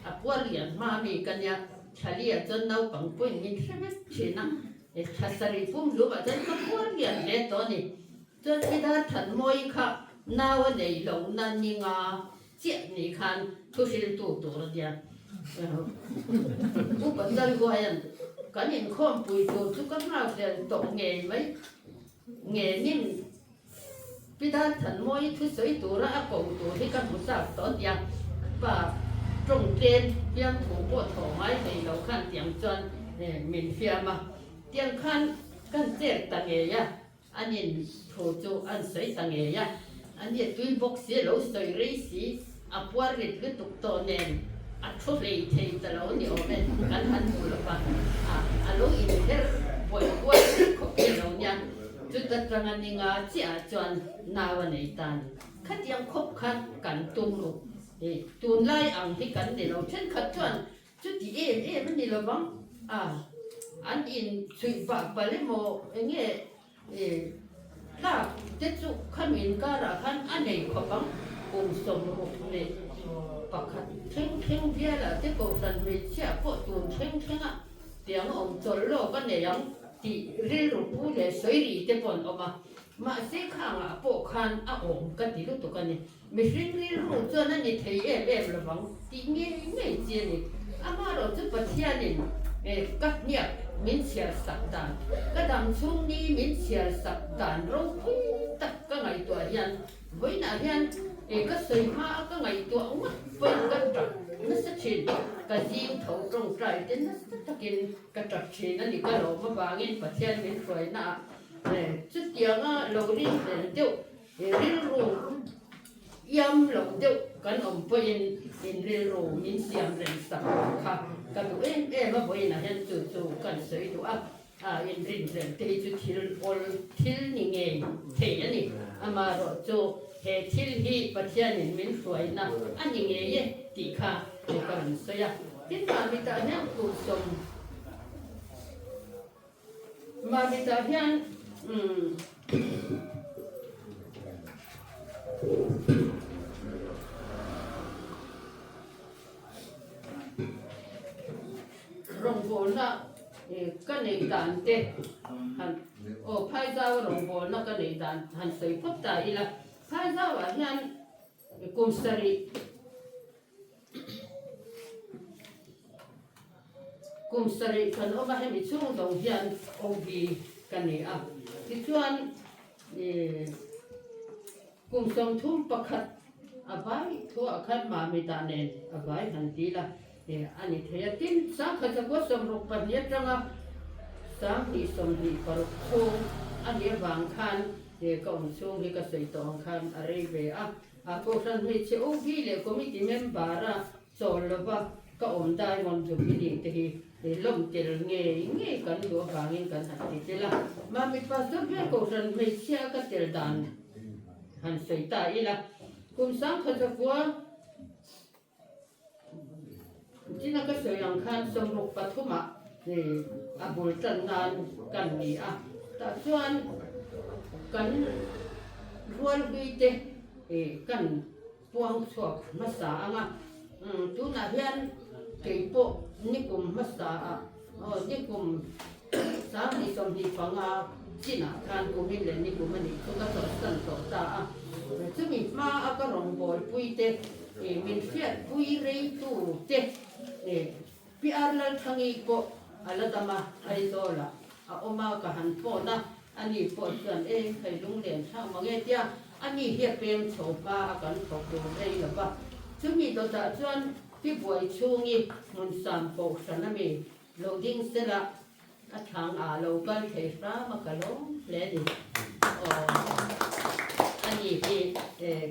a puar lian hma mi ka nia, Thlalia chuan naupang pawhin min hre vek thin a, thla sarih pum hlumah chuan ka puar lian hle tawh a ni. Chuan Pidar Thanmawii kha nau a nei lo na ninga Chiah ni khan thu hriltu tur a nia. Upa Chalhuaia'n kan inkhawmpui tur chu ka nghak hlel tawh ngei mai. Ngenin Pi Darthanmawii thusawi tura a ko tur hi ka hmu chak tawh a nia. Pa tawng tlem fiam thu pawh thawh ngai thei lo khan tiang chuan min fiam a. Tiang khan kan chet ta ngei a. An in thu chu an sawi ta ngei a, an i tui bawk si, lo sawi rei si, a puar rit lutuk tawh nen. A thu hlei thei ta lo ni awm e, kan han hmu lo va, a lo inher buai buai vek khawp hi a lo nia. Chuta tanga ni nga chiah ah chuan nau a nei ta ni. Khatiang khawp kha kan tum ruk. Tunlai ang hi kan ni lo. Thenkhat chuan chuti em em a ni lo vang. A, an inchhuih pah palh emaw enge Tlak te chu khami inkarah khan a nei khawp ang, kum 61 thleng thleng bialah te kohhran hmeichhia pawh tun thleng thlenga tiang awm chawlh lawk a nei ang tih rilru pu leh sawi rih te pawh an awm a, mahse khangah pawh khan a awm ka ti lutuk a ni. Mihring rilru chuan a ni thei em em lovang tih ngei ngei chi a ni. Amaherawh chu Pathianin ka hniak min chhiar sak dan, ka dam chhung ni min chhiar sak dan ropui tak ka ngaihtuah hian vawiinah hian ka sawi hma a ka ngaihtuah ngawt pawhin ka tap nasa thin. Ka zing tho tawngtai te nasa takin ka tap thin a ni. Ka lawm avangin Pathian min hruainaah chutianga lo rinhlel deuh I rilru iam lo deuh kan awm pawhin in rilru min siam reng sak kha ka duh em em a, vawiinah hian chu chu kan sawi duh a, in rin reng te hi chu thil awl thil ni ngei thei a ni. Amaherawh chu he thil hi Pathianin min hruaina a ni ngei e tih kha ka rawn sawi a. Tin, Mahmitah hian kum sawm. Mahmitah hian umm. Rawngbawlna ka neih dan te han aw Phaizau rawngbawlna ka neih dan han sawi phawt ta ila Phaizauah hian kum sarih Kum sarih kan awm a, hemi chhung zawng hian OB ka ni a. Tichuan kum 31 a vai thuah khan Mamita nen a vai han ti la a ni thei a. Tin, 1962 atanga 2026 chhung a nih avang khan ka awm chhung hi ka sawi tawh ang khan a rei ve a. A Kohhran hmeichhe OB leh Committee member-a chawl lova ka awm Diamond Jubilee te hi lawm tel ngei ngei kan duh avangin kan han ti tel a. Mami Pastor hian Kohhran hmeichhia ka tel dan han sawi ta ila, kum 1900 China ka sawi ang khan 63 ah a bul tan nan kan ni a, tah chuan kan rualhlui te kan puang chhuak hmasa ang a, tunah hian kei pawh nikum hmasa ah aw nikum 2025 chinah khan kumin leh nikum a nih chu ka chawlhsan tawh ta a, chumi hma a ka rawngbawlpui te min hriatpui reitu te PR Lalthangi pawh a la dam a, Aizawlah a awm a, ka han phone a, ani pawh chuan e hei lunglen thlak mang e tia ani hi a peng chho hma a kan thawk tur rei lo va, chumi dawtah chuan pi buai chhungi hmun sam kohhran ami Lo ding sela a thlang ah lo kal thei hram a ka lawm hle ni. Aw ani hi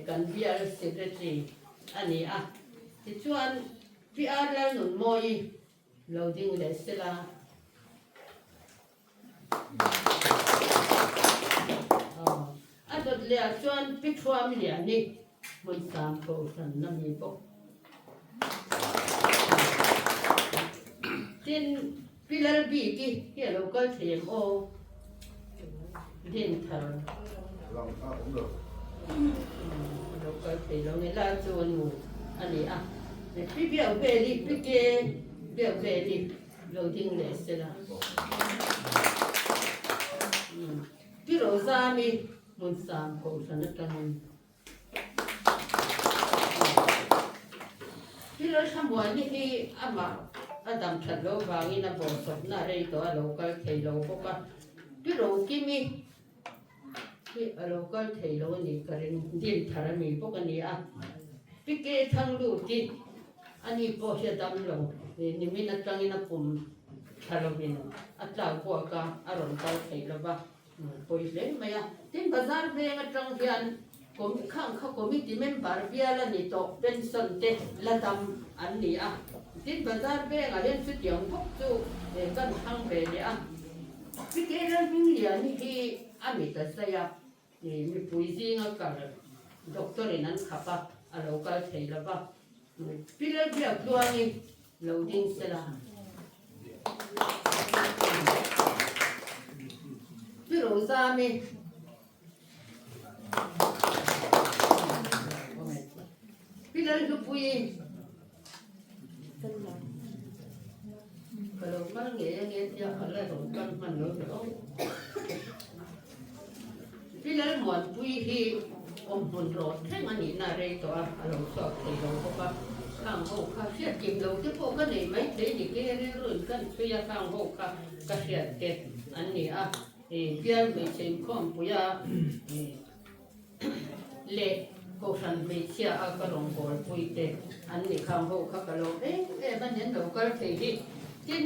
kan bial secretary a ni a. Tichuan PR Lalnunmawii lo ding leh sela. Aw a dawt leh ah chuan Pi Thuamliani hmun sang kohhran na mi bawk. Tin, Pi Lalbiki hi a lo kal thei em aw? Dinthar. A lo kal thei lo nge la chu a nu a ni a. Pi Biakveli, Pi Ke Biakveli lo ding leh se la. Pi Rozami hmun sang kohhran atangin. Thil Lalthlamuani hi amah a dam that loh vangin a bawhsawpna a rei tawh a lo kal thei lo bawk a, Pi Rokimi hi a lo kal thei lo a nih ka ring, Dinthar a mi bawk a ni a, Pi Ke Thangluti a ni pawh hi a dam lo, nimin atangin a pum tha lovin a tlak buak a, a rawn kal thei lo va. Pawi hle mai a. Tin, bazar veng atang hian. Khang kha committee member bial a ni tawh, pension te la dam an ni a. Tin, bazar vengah hian chutiang bawk chu kan thlang ve leh a. Pite Lalhmingliani hi a mit a zai a, mipui zinga kal doctor in an khap a, a lo kal thei lo va. Pi Lalbiaktluangi lo ding sela. Pi Rozami. Pi Lalhlupuii ka lo kal ngei a nge tia ka la rawn kal hman lo ni aw. Pi Lalmuanpuii hi awmhmun rawt thleng a nihna a rei tawh a, a lo chhuak thei lo bawk a. Khang ho kha hriat kim lo te pawh ka nei maithei ni ke rilruin kan chhui a, khang ho kha ka hriat te an ni a. Bial hmeichhe inkhawmpuia leh Kohhran hmeichhia a ka rawngbawlpui te an ni khang ho kha ka lawm em em a ni an lo kal thei hi. Tin,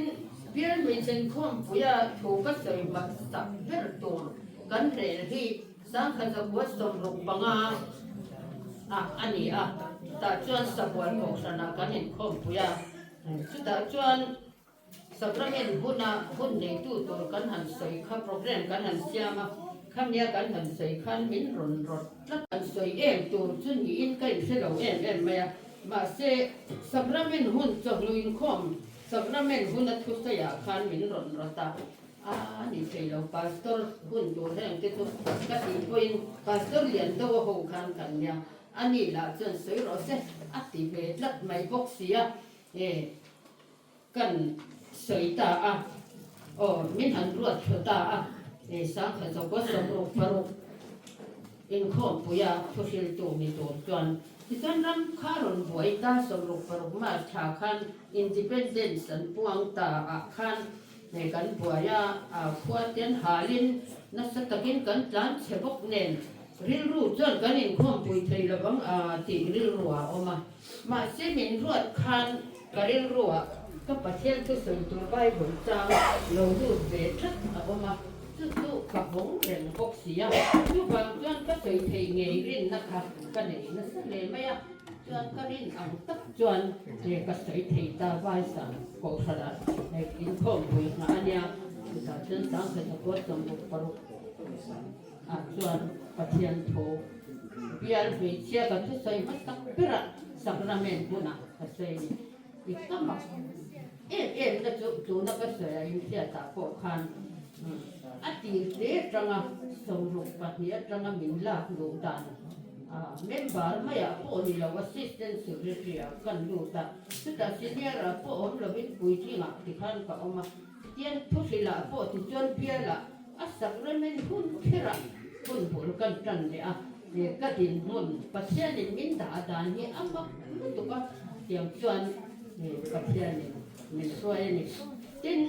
bial hmeichhe inkhawmpuia thu ka sawi hmasak ber tur kan rel hi Sangkhat zakua 65 ah a ni a, tah chuan Sabual Kohhranah kan inkhawmpui a, chutah chuan Sacrament huna hun neitu tur kan han sawi kha program kan han siam a, khamia kan han sawi khan min rawn rawt tlat. An sawi em tur chu niin ka inhre lo em em mai a, mahse Sacrament hun chawhnu inkhawm Sacrament huna thusawiah khan min rawn rawt a, a ni thei lo Pastor hun tur heng te chu ka tih pawhin Pastor lian deuh a ho khan kan nia, ani lah chuan sawi rawh se a ti ve tlat mai bawk si a, e. Kan sawi ta a, aw min han ruat thlu ta a, e sangkhat zawk 66 inkhawmpui a thuhriltu ni tur chuan tichuan ram kha rawn buai ta 66 March thla khan Independence an puang ta ah khan e kan buai a, a khua te an halin nasa takin kan tlan chhe bawk nen rilru chuan kan inkhawmpui thei lovang a tih rilru a awm a. Mahse min ruat khan ka rilruah ka Pathian thusawi tur Bible chang lo lut ve tlat a awm a, chu chu ka vawng reng bawk si a. Chuvang chuan ka sawi theih ngei rinna kha ka nei nasa hle mai a, chuan ka rin ang tak chuan he ka sawi thei ta Vaisang Kohhranah he inkhawmpui nghah a nia, chutah chuan Sangkhat a kuat 66 ah chuan Pathian tho bial hmeichhia ka thusawi hmasak berah Sacrament hmunah ka sawi a ni. I ka mak em em na chu tuna ka sawi a inhriatah pawh khan a tir hle atanga 62 atanga min lak luh dan member maiah pawh ni lo assistant secretary ah kan lut a, chutah senior ah pawh awm lovin puitlingah tikhan ka awm a, tian thuhrilh ah pawh tichuan bialah A sacrament hun kherah hun bul kan tan leh a, he ka dinhmun Pathianin min dah dan hi a mak lutuk a, tiang chuan Pathianin min hruai a ni. Tin,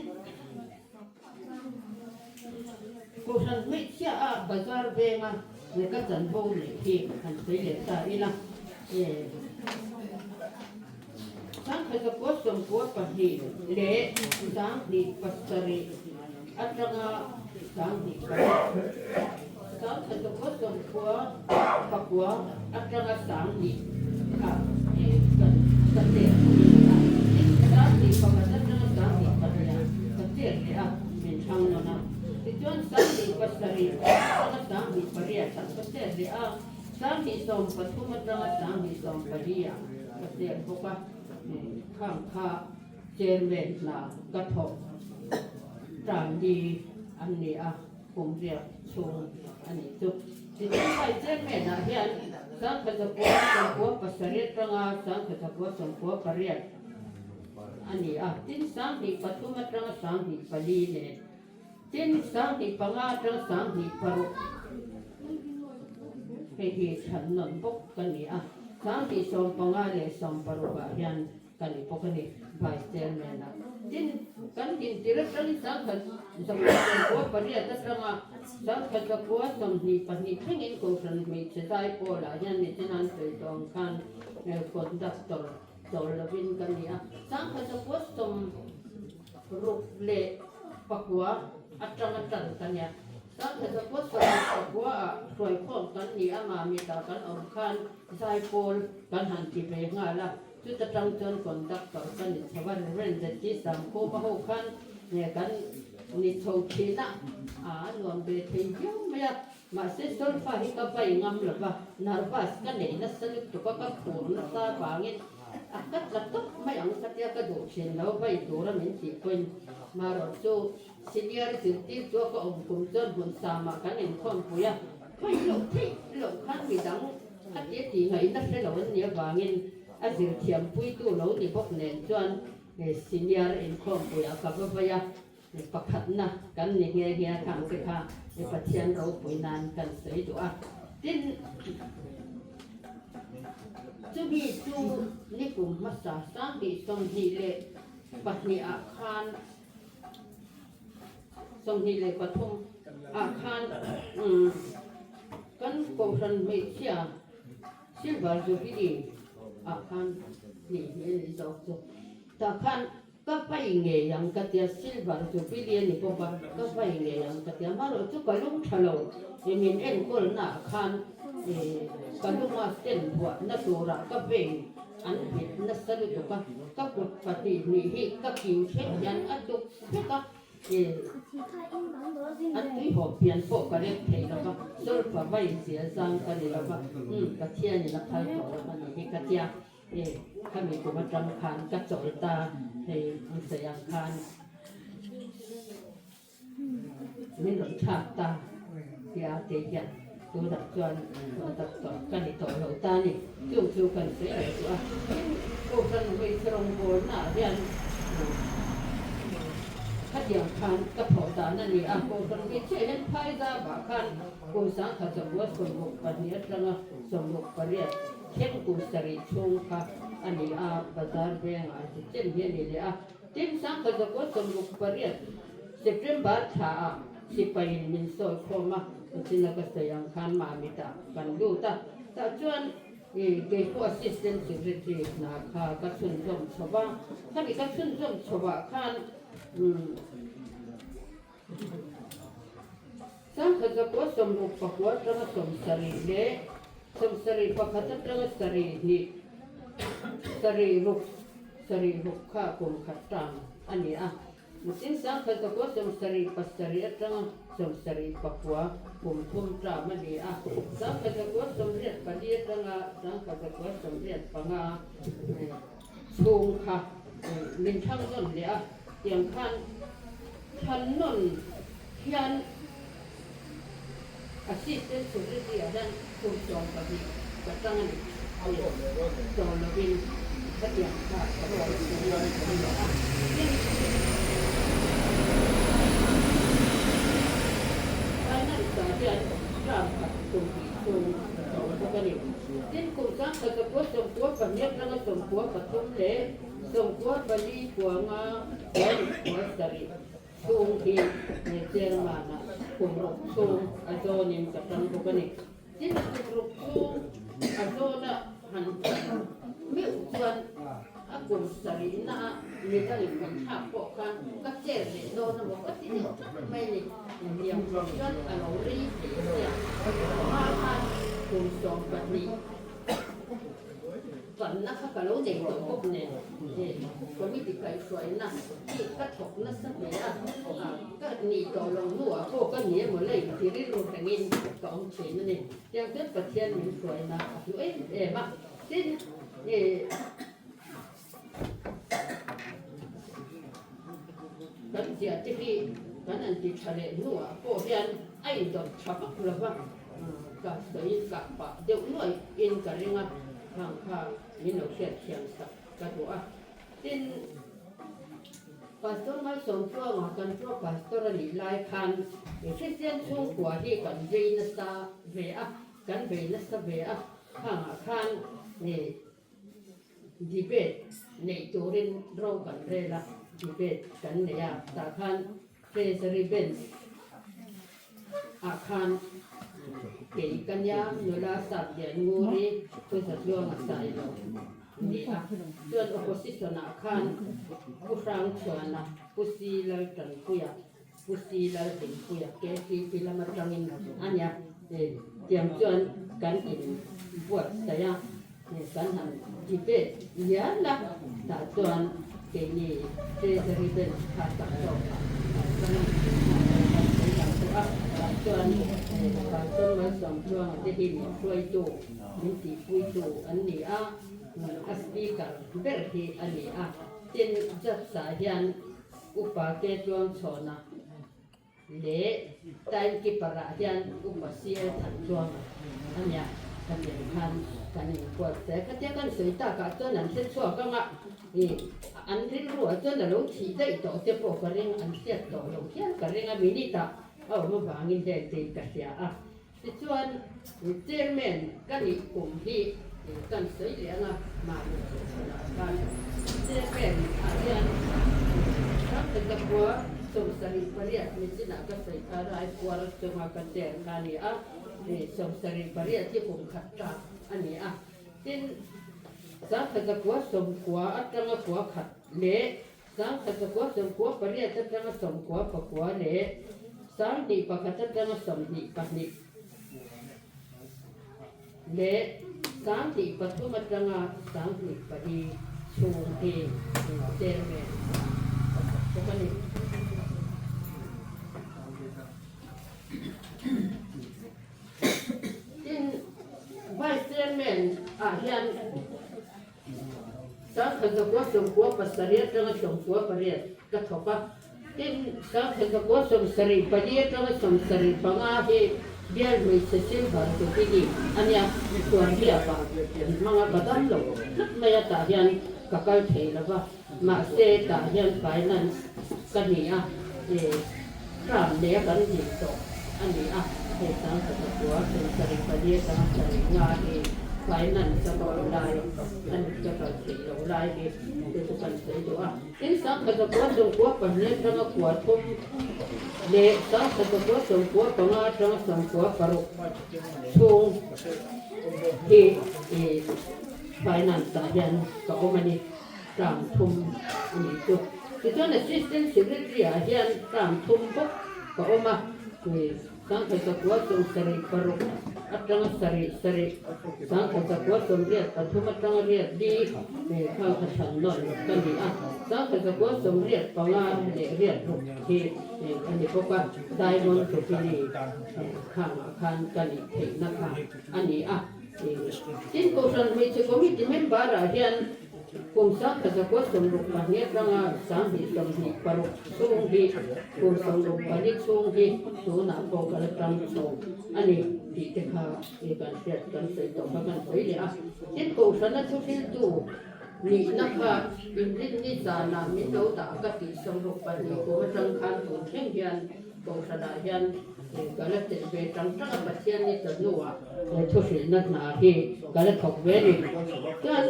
Kohhran hmeichhia a bazar venga he ka chanvo neih hi han sawi leh ta ila, 1992 leh 27 atanga 28, 1999 atanga 2 kha kan ka chet a, tin 21 atanga 22 ka chet leh a, min thlang nawn a. Tichuan 27 atanga 28 ah ka chet leh a. 2013 atanga 2014 ah ka chet bawk a, khang kha chairman hna ka thawk tan ni an ni a, kum riak chhung a nih chu. Tichuan hai chairman ah hian 1997 atanga 1998 a ni a, tin 2003 atanga 2004 nen Tin, 2005 atanga 2006 hei hi chhan nawn bawk ka ni a, 2015 leh 16 ah hian ka ni bawk a ni, Vice Chairman ah. Tin, kan intir atangin 1998 atanga 1922 thlengin Kohhran Hmeichhe Zai Pawlah hian nichin an sawi tawh ang khan Conductor chawl lovin ka ni a, 1996 leh. Pakua atanga tan ka nia. Sangkhat 19 ah hruaikhawm kan ni a, Mamita kan awm khan zaipawl kan han ti ve nghal a, chuta tang chuan conductor ka ni chho a, Reverend ZT Sangkhuma ho khan kan ni chho thin a, a nuam ve thei viau mai a, mahse solfa hi ka vai ngam lo va, nervous ka nei nasa lutuk a, ka khur nasa vangin a ka tla tawp mai ang ka tia ka duh thin lo, vai tura min tih pawhin marawh chu. Senior zirtir chu a ka awm kum chuan hmun samah kan inkhawmpui a, khawi loh theih loh khan midang a ti a tih ngaihna hre lo an nih avangin a zirthiampuitu lo ni bawk nen chuan senior inkhawmpuiah ka va vai a, pakhatna kan ni nghe nghe a khang che kha Pathian ropui nan kan sawi duh a. Tin, chumi chu nikum hmasa 2022 ah khan 23 ah khan kan Kohhran hmeichhia Silver Jubilee ah khan hnih hnih a ni zawk chu tah khan ka vai ngei ang ka tia Silver Jubilee a ni bawk a ka vai ngei ang ka tia amaherawh chu ka lung tha lo i min enkawl na ah khan ka lunga sten buah na turah ka vein an vit nasa lutuk a ka kut 2 hnih hi ka kiu thleng hian a duk vek a An tuihawp pian pawh ka rek thei lo va, Solfa vai zia zang ka ni lo va, umm Pathianin a phal tawh lo a ni hi ka tia, e khami kum atang khan ka chawl ta hei an sawi ang khan min rawn thlak ta tia kei hian tunah chuan conductor ka ni tawh lo ta a ni, chung chu kan sawi leh duh a, tin Kohhran hmeichhe rawngbawlnaah hian khatiang khan ka thawh dan a ni a, Kohhran hmeichhiah hian Phaizabah khan kum 1962 atanga 68 thleng kum sarih chhung kha a ni a, bazar vengah ti chen hi a ni leh a, tin 1968 September thlaah Sipaiin min sawi khawm a, china ka sawi ang khan Mamitah kan lut a, tah chuan i kei pawh Assistant Secretary hna kha ka chhunzawm chho va, khami ka chhunzawm chho ah khan umm 1969 atanga 70 leh 71 atanga 72 sarih ruk sarih ruk kha kum khat tang a ni a. Tin 1977 atanga 79 kum thum ṭam a ni a, 1984 atanga 1985 chhung kha min thlang nawn leh a, tiang khan thlan nawn hian Assistant Secretary ah hian kum 12 ka tang a ni. Chawl lovin khatiang kha ka rawn sawi a ni a. Tin, Finance ah hian term khat kum hnih chhung ka awm bawk a ni. Tin, kum 1992 atanga 93 leh 94 kuanga 27 Chhung hi he chairman-ah kum ruk chhung a zawnin ka tang bawk a ni. Tin, kum ruk chhung a zawna han tang meuh chuan a kum sarihnaah midangin kan thlak pawh khan ka chair leh dawn emaw ka ti deuh tlat mai a ni. Hniam chuan a lo rei thei sia, hma khan kum 12 Panna kha ka lo nei tawh bawk nen he committee kaihhruaina hi ka thawk nasa hle a, ka nih tawh lo hnuah pawh ka ni emaw lei ti rilru rengin ka awm thin a ni. Tiang chuan Pathian min hruaina a hlu em em a, tin kan ziah te hi kan han ti tha leh hnuah pawh hian a indawt tha vak lo va, ka sawi kah pah deuh nuaih in ka ring a, khang kha min lo hriat thiam sak ka duh a. Tin, Pastor Malsawmtluanga kan pro pastor a nih lai khan Kristian chhungkua hi kan vei nasa ve a, kan vei nasa ve a, khangah khan Debate neih turin ro kan rel a, debate kan nei a, tah khan Treasury Bench ah khan kei ka nia nula sap lian ngur i thu zatluang a sai lo ni a, chuan opposition ah khan Pu Hrangchhuana, Pu Si Laltanpuia. Pu Si Lalhlimpuia KTP lam atangin a nia. Tiang chuan kan in buatsaih a, kan han debate ngial a, tah chuan keini Treasury Bench kha tak tawk ah kan kan sawi lang tawh a, tah chuan Pastor Malsawmtluanga te hi min hruaitu, min tihpuitu an ni a, a Speaker ber hi a ni a. Tin, Judge ah hian Upa te tluang chhawn a. Leh time keeper ah hian upa CL Thantluanga a nia ka nen khan kan inkuat se. Khatia kan sawi tak ah chuan an hre chhuak ang a, ih an rilru ah chuan a lo thih daih tawh te pawh ka ring, an hriat tawh loh hial ka ring a, minute ah a awm avangin heng te ka hria a. Tichuan chairman ka nih kum hi kan sawi leh ang a, mahni chhunah khan chairman ah hian Ramtaka khua 78 nichinah ka sawi kha Raipuar chunga ka chair kha a ni a, 78 hi kum khat tlak a ni a. Tin, 1990 atanga kua khat leh 1998 atanga 99 leh 21 atanga 22 leh 23 atanga 24 chhung hi chairman ka thawk bawk a ni. Tin, Vice Chairman ah hian 1997 atanga 98 ka thawk a, tin 1974 atanga 75 hi bial hmeichhe silver jubilee a nia, Tuanriapa an hmang a, ka dam lo tlat mai a, tah hian ka kal thei lo va, mahse tah hian finance ka ni a, term neia kan din tawh a ni a, hei 1974 atanga 75 hi finance a ka awm lai a ni, ka kal theih loh lai hi chu chu kan sawi duh a. Tin, 1992 atanga kua thum leh 1995 atanga 96 chhung hi finance ah hian ka awm a ni. Term thum a nih chu. Tichuan Assistant Secretary ah hian term thum bawk ka awm a, 1976 atanga sarih sarih, 1983 atanga riat li khang kha thlan nawn ka ni a, 1985 leh riat ruk hi a ni bawk a, Diamond Jubilee khangah khan ka nih theihna kha a ni a. Tin, Kohhran Hmeichhe Committee member ah hian kum 1962 atanga 1926 chhung hi kum 64 chhung hi tunah pawh ka la tang chho a ni tih te kha kan hriat kan sawi tawh kha kan sawi leh a. Tin, Kohhrana thuhriltu nihna kha inrinni zanah min lo dah ka tih 62 kum atang khan tun thleng hian Kohhranah hian ka la telh ve tang tang a, Pathian ni ta hnuah he thuhrilhna hna hi ka la thawk ve a ni. Chuan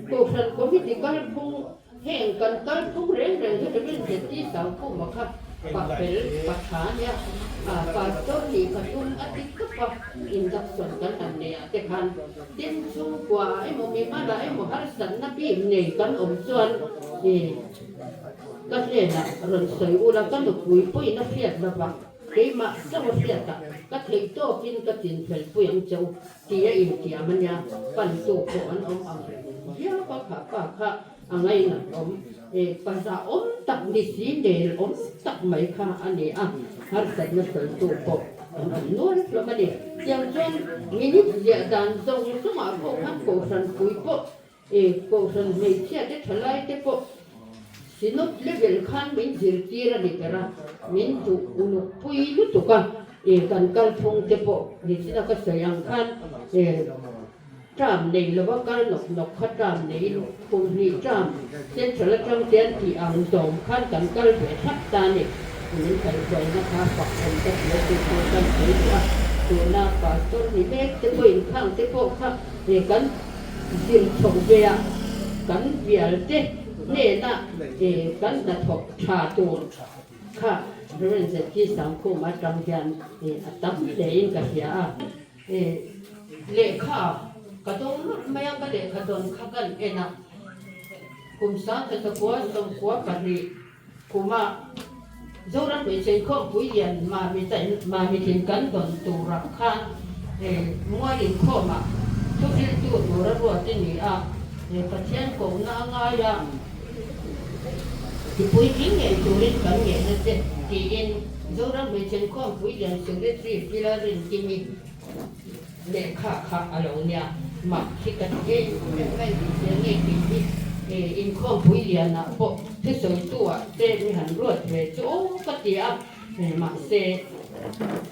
Kohhran Committee kalphung heng kan kalphung reng reng hi Rev. Zeti Sangkhuma kha pa fel pa tha a nia, Pastor nih ka tum a ti tawp a, induction kan han neih ah te khan tin chhungkua emaw mimal ah emaw harsatna bik nei kan awm chuan Ka hnenah rawn sawi ula ka nupui pawhin a hriat lova, keimah chauh a hriatah ka theih tawkin ka chinfel pui ang che u tih a intiam a nia, pantu pawh an awm ang reng viau a, kha pa kha a ngainat awm e, paza awm tak ni si nel awm tak mai kha a ni a, harsatna sawitu pawh an awm nual hlawm a ni. Tiang chuan minute ziah dan zawng zawngah pawh khan kohhran pui pawh E Kohhran hmeichhia te thalai te pawh Synod level khan min zirtir a ni ber a, min duh uluk pui lutuk a, e kan kalphung te pawh nichina ka sawi ang khan e term nei lova kal nawk nawk kha term neiin kum hnih term central atang te an tih ang zawm khan kan kal ve thlap ta a ni. Min kaihhruaina kha fak awm ka ti a chu chu kan sawi duh a, tuna pastor ni mek te pawh inkhang te pawh kha e kan Zir chho vea kan bialte hnena kan hnathawk tha tur kha Rev. ZT Sangkhum atang hian a tam hlein ka hria a. Lehkha ka dawng lawt mai a, ka lehkha dawn kha kan en a, kum 1992 kuma. Zoram Hmeichhe Inkhawmpui lian Mami thin kan dawn turah khan mual inkhawmah thuhriltu tur a ruat i ni a, Pathian kohna a ngai a, tipuitling ngei turin kan ngeihna che tiin Zoram Hmeichhe Inkhawmpui lian Secretary Pi Lalrinkimi Lehkha kha a lo nia, mak hi ka ti em em mai tih hmel nge tih hi inkhawmpui lianah pawh thusawitu ah te mi han ruat ve chu aw ka ti a, mahse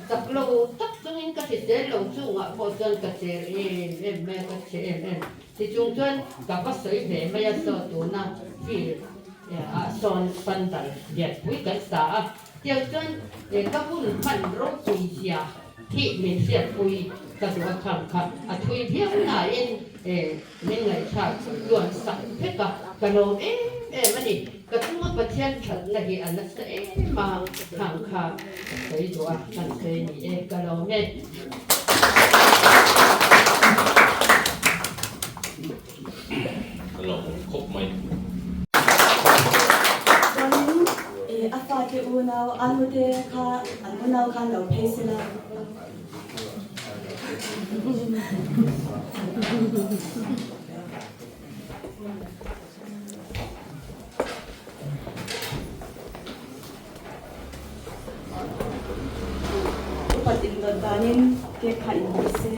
chak lo tak chungin ka hrisel lo chungah pawh chuan ka cher em em mai a, ka chhe em em ti chung chuan ka va sawi ve mai a, saw tuna field ah sawn pandal lianpui kan sa a, tiang chuan ka hun hman ropui zia. Thih min hriatpui ka duh a khang kha a thui viau nain min ngaihthlak tluan sak vek a, ka lawm em em a ni. Ka chunga Pathian thatna hi a nasa em a, khang kha ka sawi duh a, kan sawi ni e, ka lawm e. Ka lawm khawp mai. Chuanin a fate unau a nute kha an unau khan lo phei sela. Upat indawt danin cake kha inhmeh se.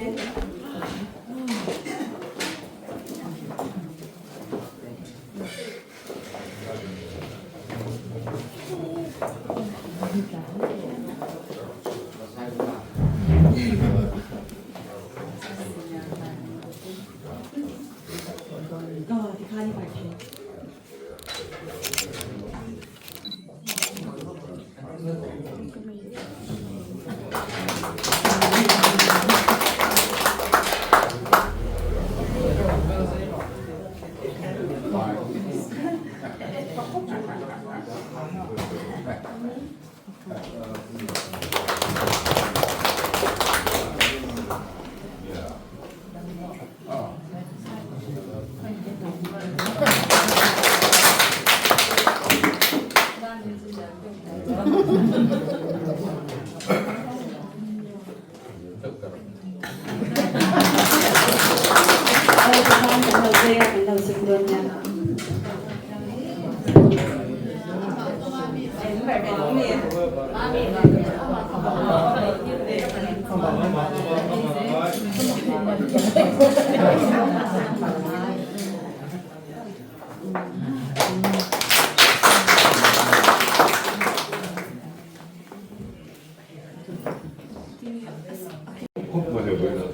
Khawp mai a vawiin ah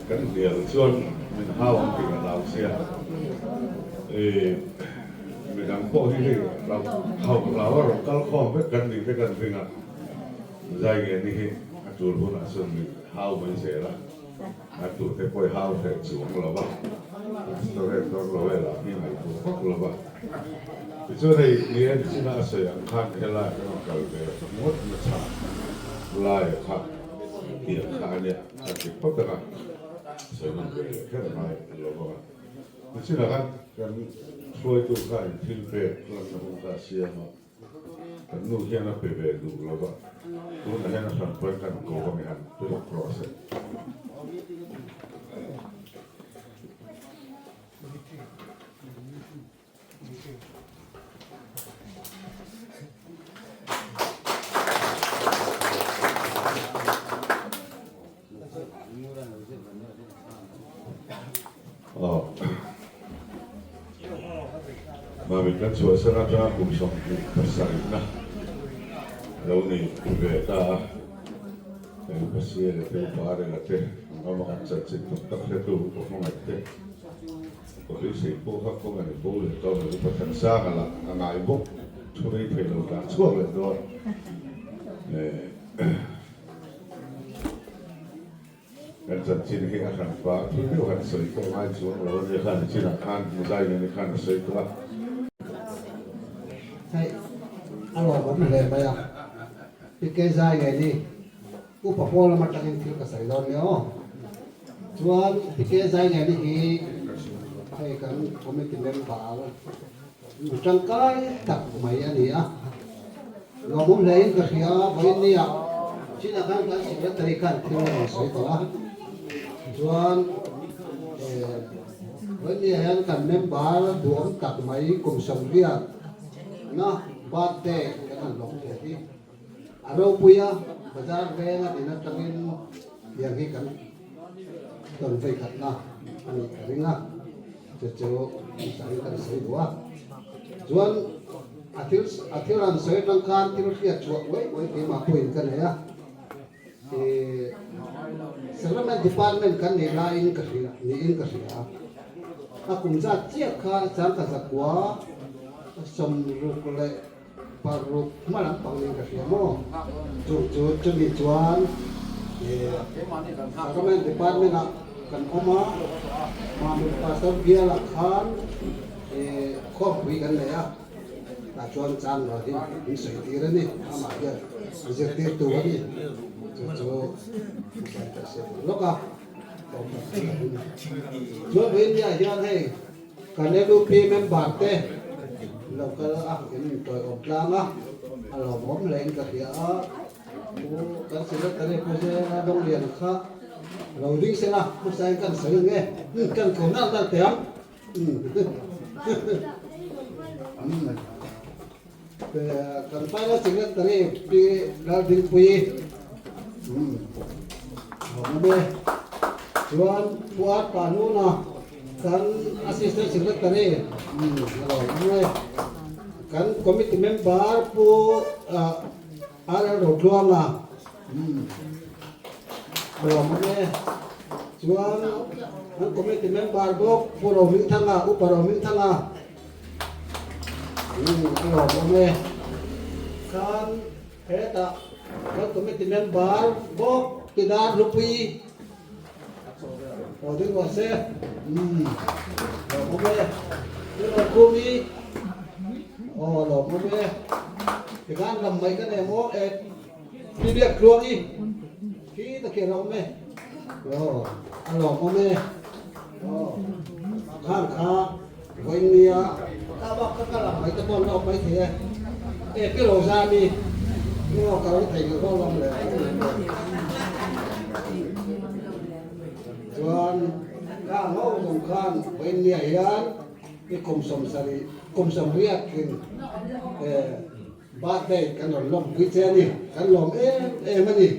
kan hnial chuan min hau ang tih ka hlau sia. Midang pawh hi hei hau hlau a rawn kal khawm vek kan nih te kan ring a, zai nge ni hi a tul hunah chuan min hau mai zel a. A tute pawh i hau hreh chuang lo va, pastorate dawn lo e lah hi ngaihtuah vak lo va. Tichuan hei ni en china a sawi ang khan helai kan rawn kal ve ngawt na chhan laia kha tiang kha a nia kan ti phawt ang a, sawi nawn ve leh kher ngai lo vang a. Nichina khan kan hruaitu khanin thil pek lanna hun kha a siam a. Kan nu hian a pe ve duh lo va, tunah hian a hran pawhin kan ko ang i han pe lawk rawh se. Mami kan chhuahsan atanga kum 27 na lo ni ve ta a, hei Pasir te Upa Rela te ang ram a kan chanchin tam tak hretu Upa Hmangaih te Upa Hluisei pawh kha kawng a ni bo leh tawh mai Upa Thansanga lah a ngai bawk thu rei thei lo tlan chhuak leh dawn. Kan chanchin hi a hran pa thil deuh han sawi pawh ngai chuang lo a nia khan chinah khan Muzai nene khan a sawi tawh a. Hei a lawmawm hle mai a, PK Zai nge ni Upa Pawl lam atangin thil ka sawi dawn nia aw. Chuan PK Zai nge ni hi hei kan committee member mi tangkai tak mai a ni a. Lawmawm hlein ka hria a, vawiin nia chinah khan kan secretary khan thil a rawn sawi tawh a, chuan vawiin nia hian kan member duhawm tak mai kum 80 na birthday kan han lawm thei hi a ropui a, bazar venga din atangin tiang hi kan tawn vei khatna a nih ka ring a, chu chu sawi kan sawi duh a, chuan a thil a thil han sawi atang khan thil hriat chhuah uai uai keimah pawhin ka nei a, ih Settlement Department kan neih laiin ka hria niin ka hria a, a kum zat chiah kha changka zakua 66 hma lampang niin ka hria maw? Chu chu chumi chuan Government Department ah kan awm a, Mamit Pastor bialah khan khawmpui kan nei a, tah chuan chang lo hi min sawi tir a ni, amah hian a zirtirtu a ni, chu chu ka sawi lawk a. Chuan India hian hei kan LUP member te lo kal a in intawiawm tlang a, a lawmawm hlein ka hria a, Pu kan secretary Pu Zela Donglian kha lo ding sela hmasain kan sawi ang e, kan ko nalh nalh teh ang. Kan final secretary Pi Laldingpuii awm e. Chuan Pu Arpa Nuna kan assistant secretary a lo awm e. Kan committee member Pu RL Rotluanga a lo awm e. Chuan kan committee member bawk Pu Rohmingthanga, Upa Rohmingthanga A lawmawm e. Khan hetah kan committee member bawk Tidar Hlupui aw ding rawh se. Lawmawm e. Tiraw Khumi aw lawmawm e. Tikhan lam mai ka nei maw e Pi Biak Tluangi khi ta khi a lawm e. Aw a lawmawm e. Aw khan kha Vawinia ka bak ka kal ang mai te pawh an la awm mai thei e. E pi Rosa mi ngaw ka lo thei ngei hlawm lam le. Chuan ka ngo zawng khan Vawinia hian i kum 70 kum 80 tling e birthday kan rawn lawmpui che a ni. Kan lawm em em a ni.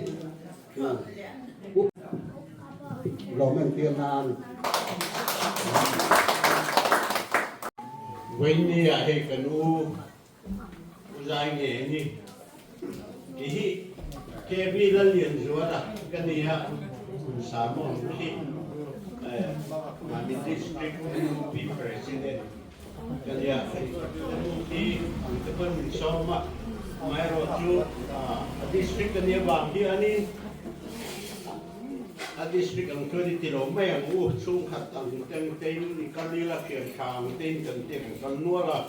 Lawm entir nan. Vawinia hei ka nu U Zai nge ni ti hi KB Lallianzuala ka ni a, Samuel khi Mami District NUP President ka ni a, hei ka nu khi te pawn min sawm a, amaherawhchu a district a nih avang hianin A district ang chuan i ti lo mai ang u, chhungkhat ang teng tein i kal ila, thian tha ang tein kan ti kan kal nual a,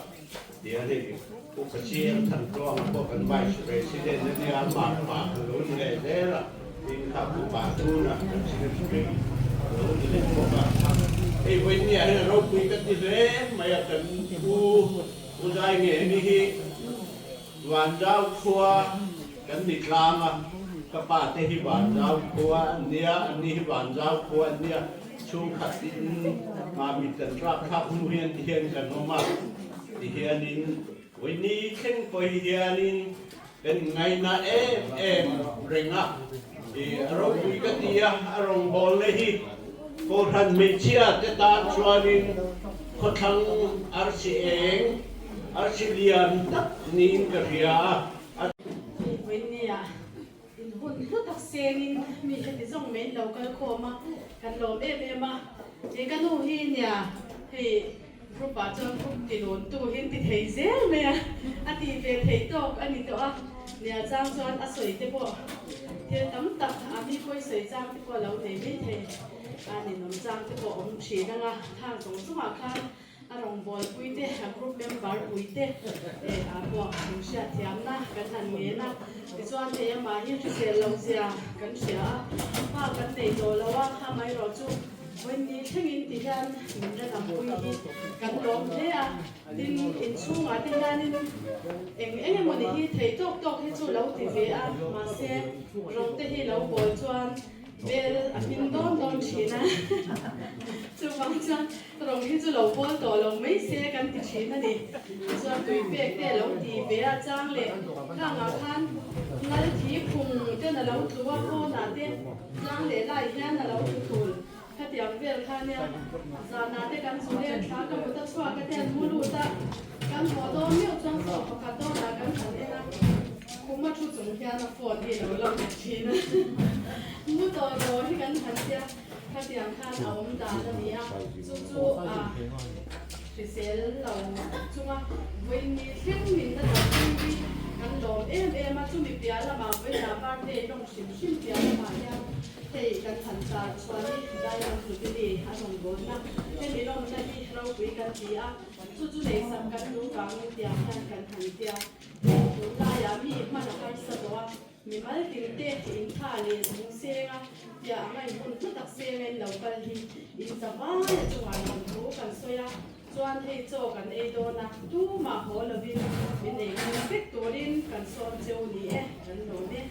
ti a ni. Upa CM Thantluanga pawh kan Vice President a nia, amah pa a lo ni leh zel a, tin kha Pu Pahtuna kan Secretary a lo ni leh bawk a. Hei vawinia hian a ropui ka ti hle mai a, kan pu U Zai nge ni hi Vanzau khua kan ni tlang a, ka pa te hi Vanzau khua an nia, an ni hi Vanzau khua an nia, chhungkhat in Mamit kan tlak thlak hnu hian ti hian kan awm a, ti hianin vawi thleng pawh hi hianin kan ngaina em em reng a, i a ropui ka ti a, a rawngbawlna hi Kohhran hmeichhia te tan chuanin khawthlang arsi eng, Arsi lian tak niin ka hria a. Hei vawinia in hun hlu tak sengin mi heti zawng mai in lo kal khawm a, kan lawm em em a. Hei ka nu hi nia hei group ah chuan group ti lun tu hi an ti thei zel mai a, a ti ve thei tawk a ni tawh a. Nia chang chuan a sawi te pawh thil tam tak a mi pawi sawi chang te pawh a lo nei mai thei a, ninawm chang te pawh awm thin ang a, thang zawng zawngah khan A rawngbawlpui te, a group member pui te ah pawh min hriatthiamna kan han ngen a. Tichuan hei amah hi hrisel loh zia kan hria a, pa kan nei tawh lo a, amaherawhchu vawiin ni thlengin ti hian min la dampui hi kan lawm. lawm hle a, tin inchhungah te hianin eng eng emawni hi thei tawk tawk hi chu lo ti ve a, mahse rawng te hi lo bawl chuan bel a hmin dawn dawn thin a, chuvang chuan rawng hi chu lo bawl tawh lo mai se kan ti thin a ni. Tichuan tui pek te a lo ti ve a, chang leh khangah khan ngal thi phung ten a lo tlu a, pawnah te tlang leh lai hian a lo tlu thul. Khatiang vel kha nia zanah te kan zu leh thla ka mut a chhuak a te an mu lut a, kan haw dawn meuh chuan chaw pakhat dawnah kan han en a, khum a thu chung hian a phone hi lo lang leh thin a, mu tawh rawh hi kan han tia, khatiang khan a awm dan a ni a, chu chu a hrisel lo tak chunga vawiin ni thleng min la dam thleng hi kan lawm em em a, chumi piah lamah vawiinah birthday lawng hrim hrim piah lamah hian Hei kan han tar chuan i Diamond Jubilee a rawn bawnna hemi lawmna hi ropui kan ti a, chu chu neihsak kan duh vangin tiang hian kan han tia. Tunlaiah mi hman a harsa tawh a, mimal tin te intha leh zung senga tia anga inhun hlu tak senga in lo kal hi inzavai a chungah lawmthu kan sawi a, chuan hei chaw kan ei dawn a, tumah haw lovin min ei pui vek turin kan sawm cheu ni e, kan lawm e.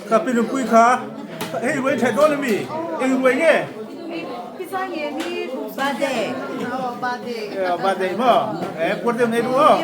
Ka pi nupui kha hei ruai tha dawn ami eng ruai nge Birthday maw e puar deuh nei duh aw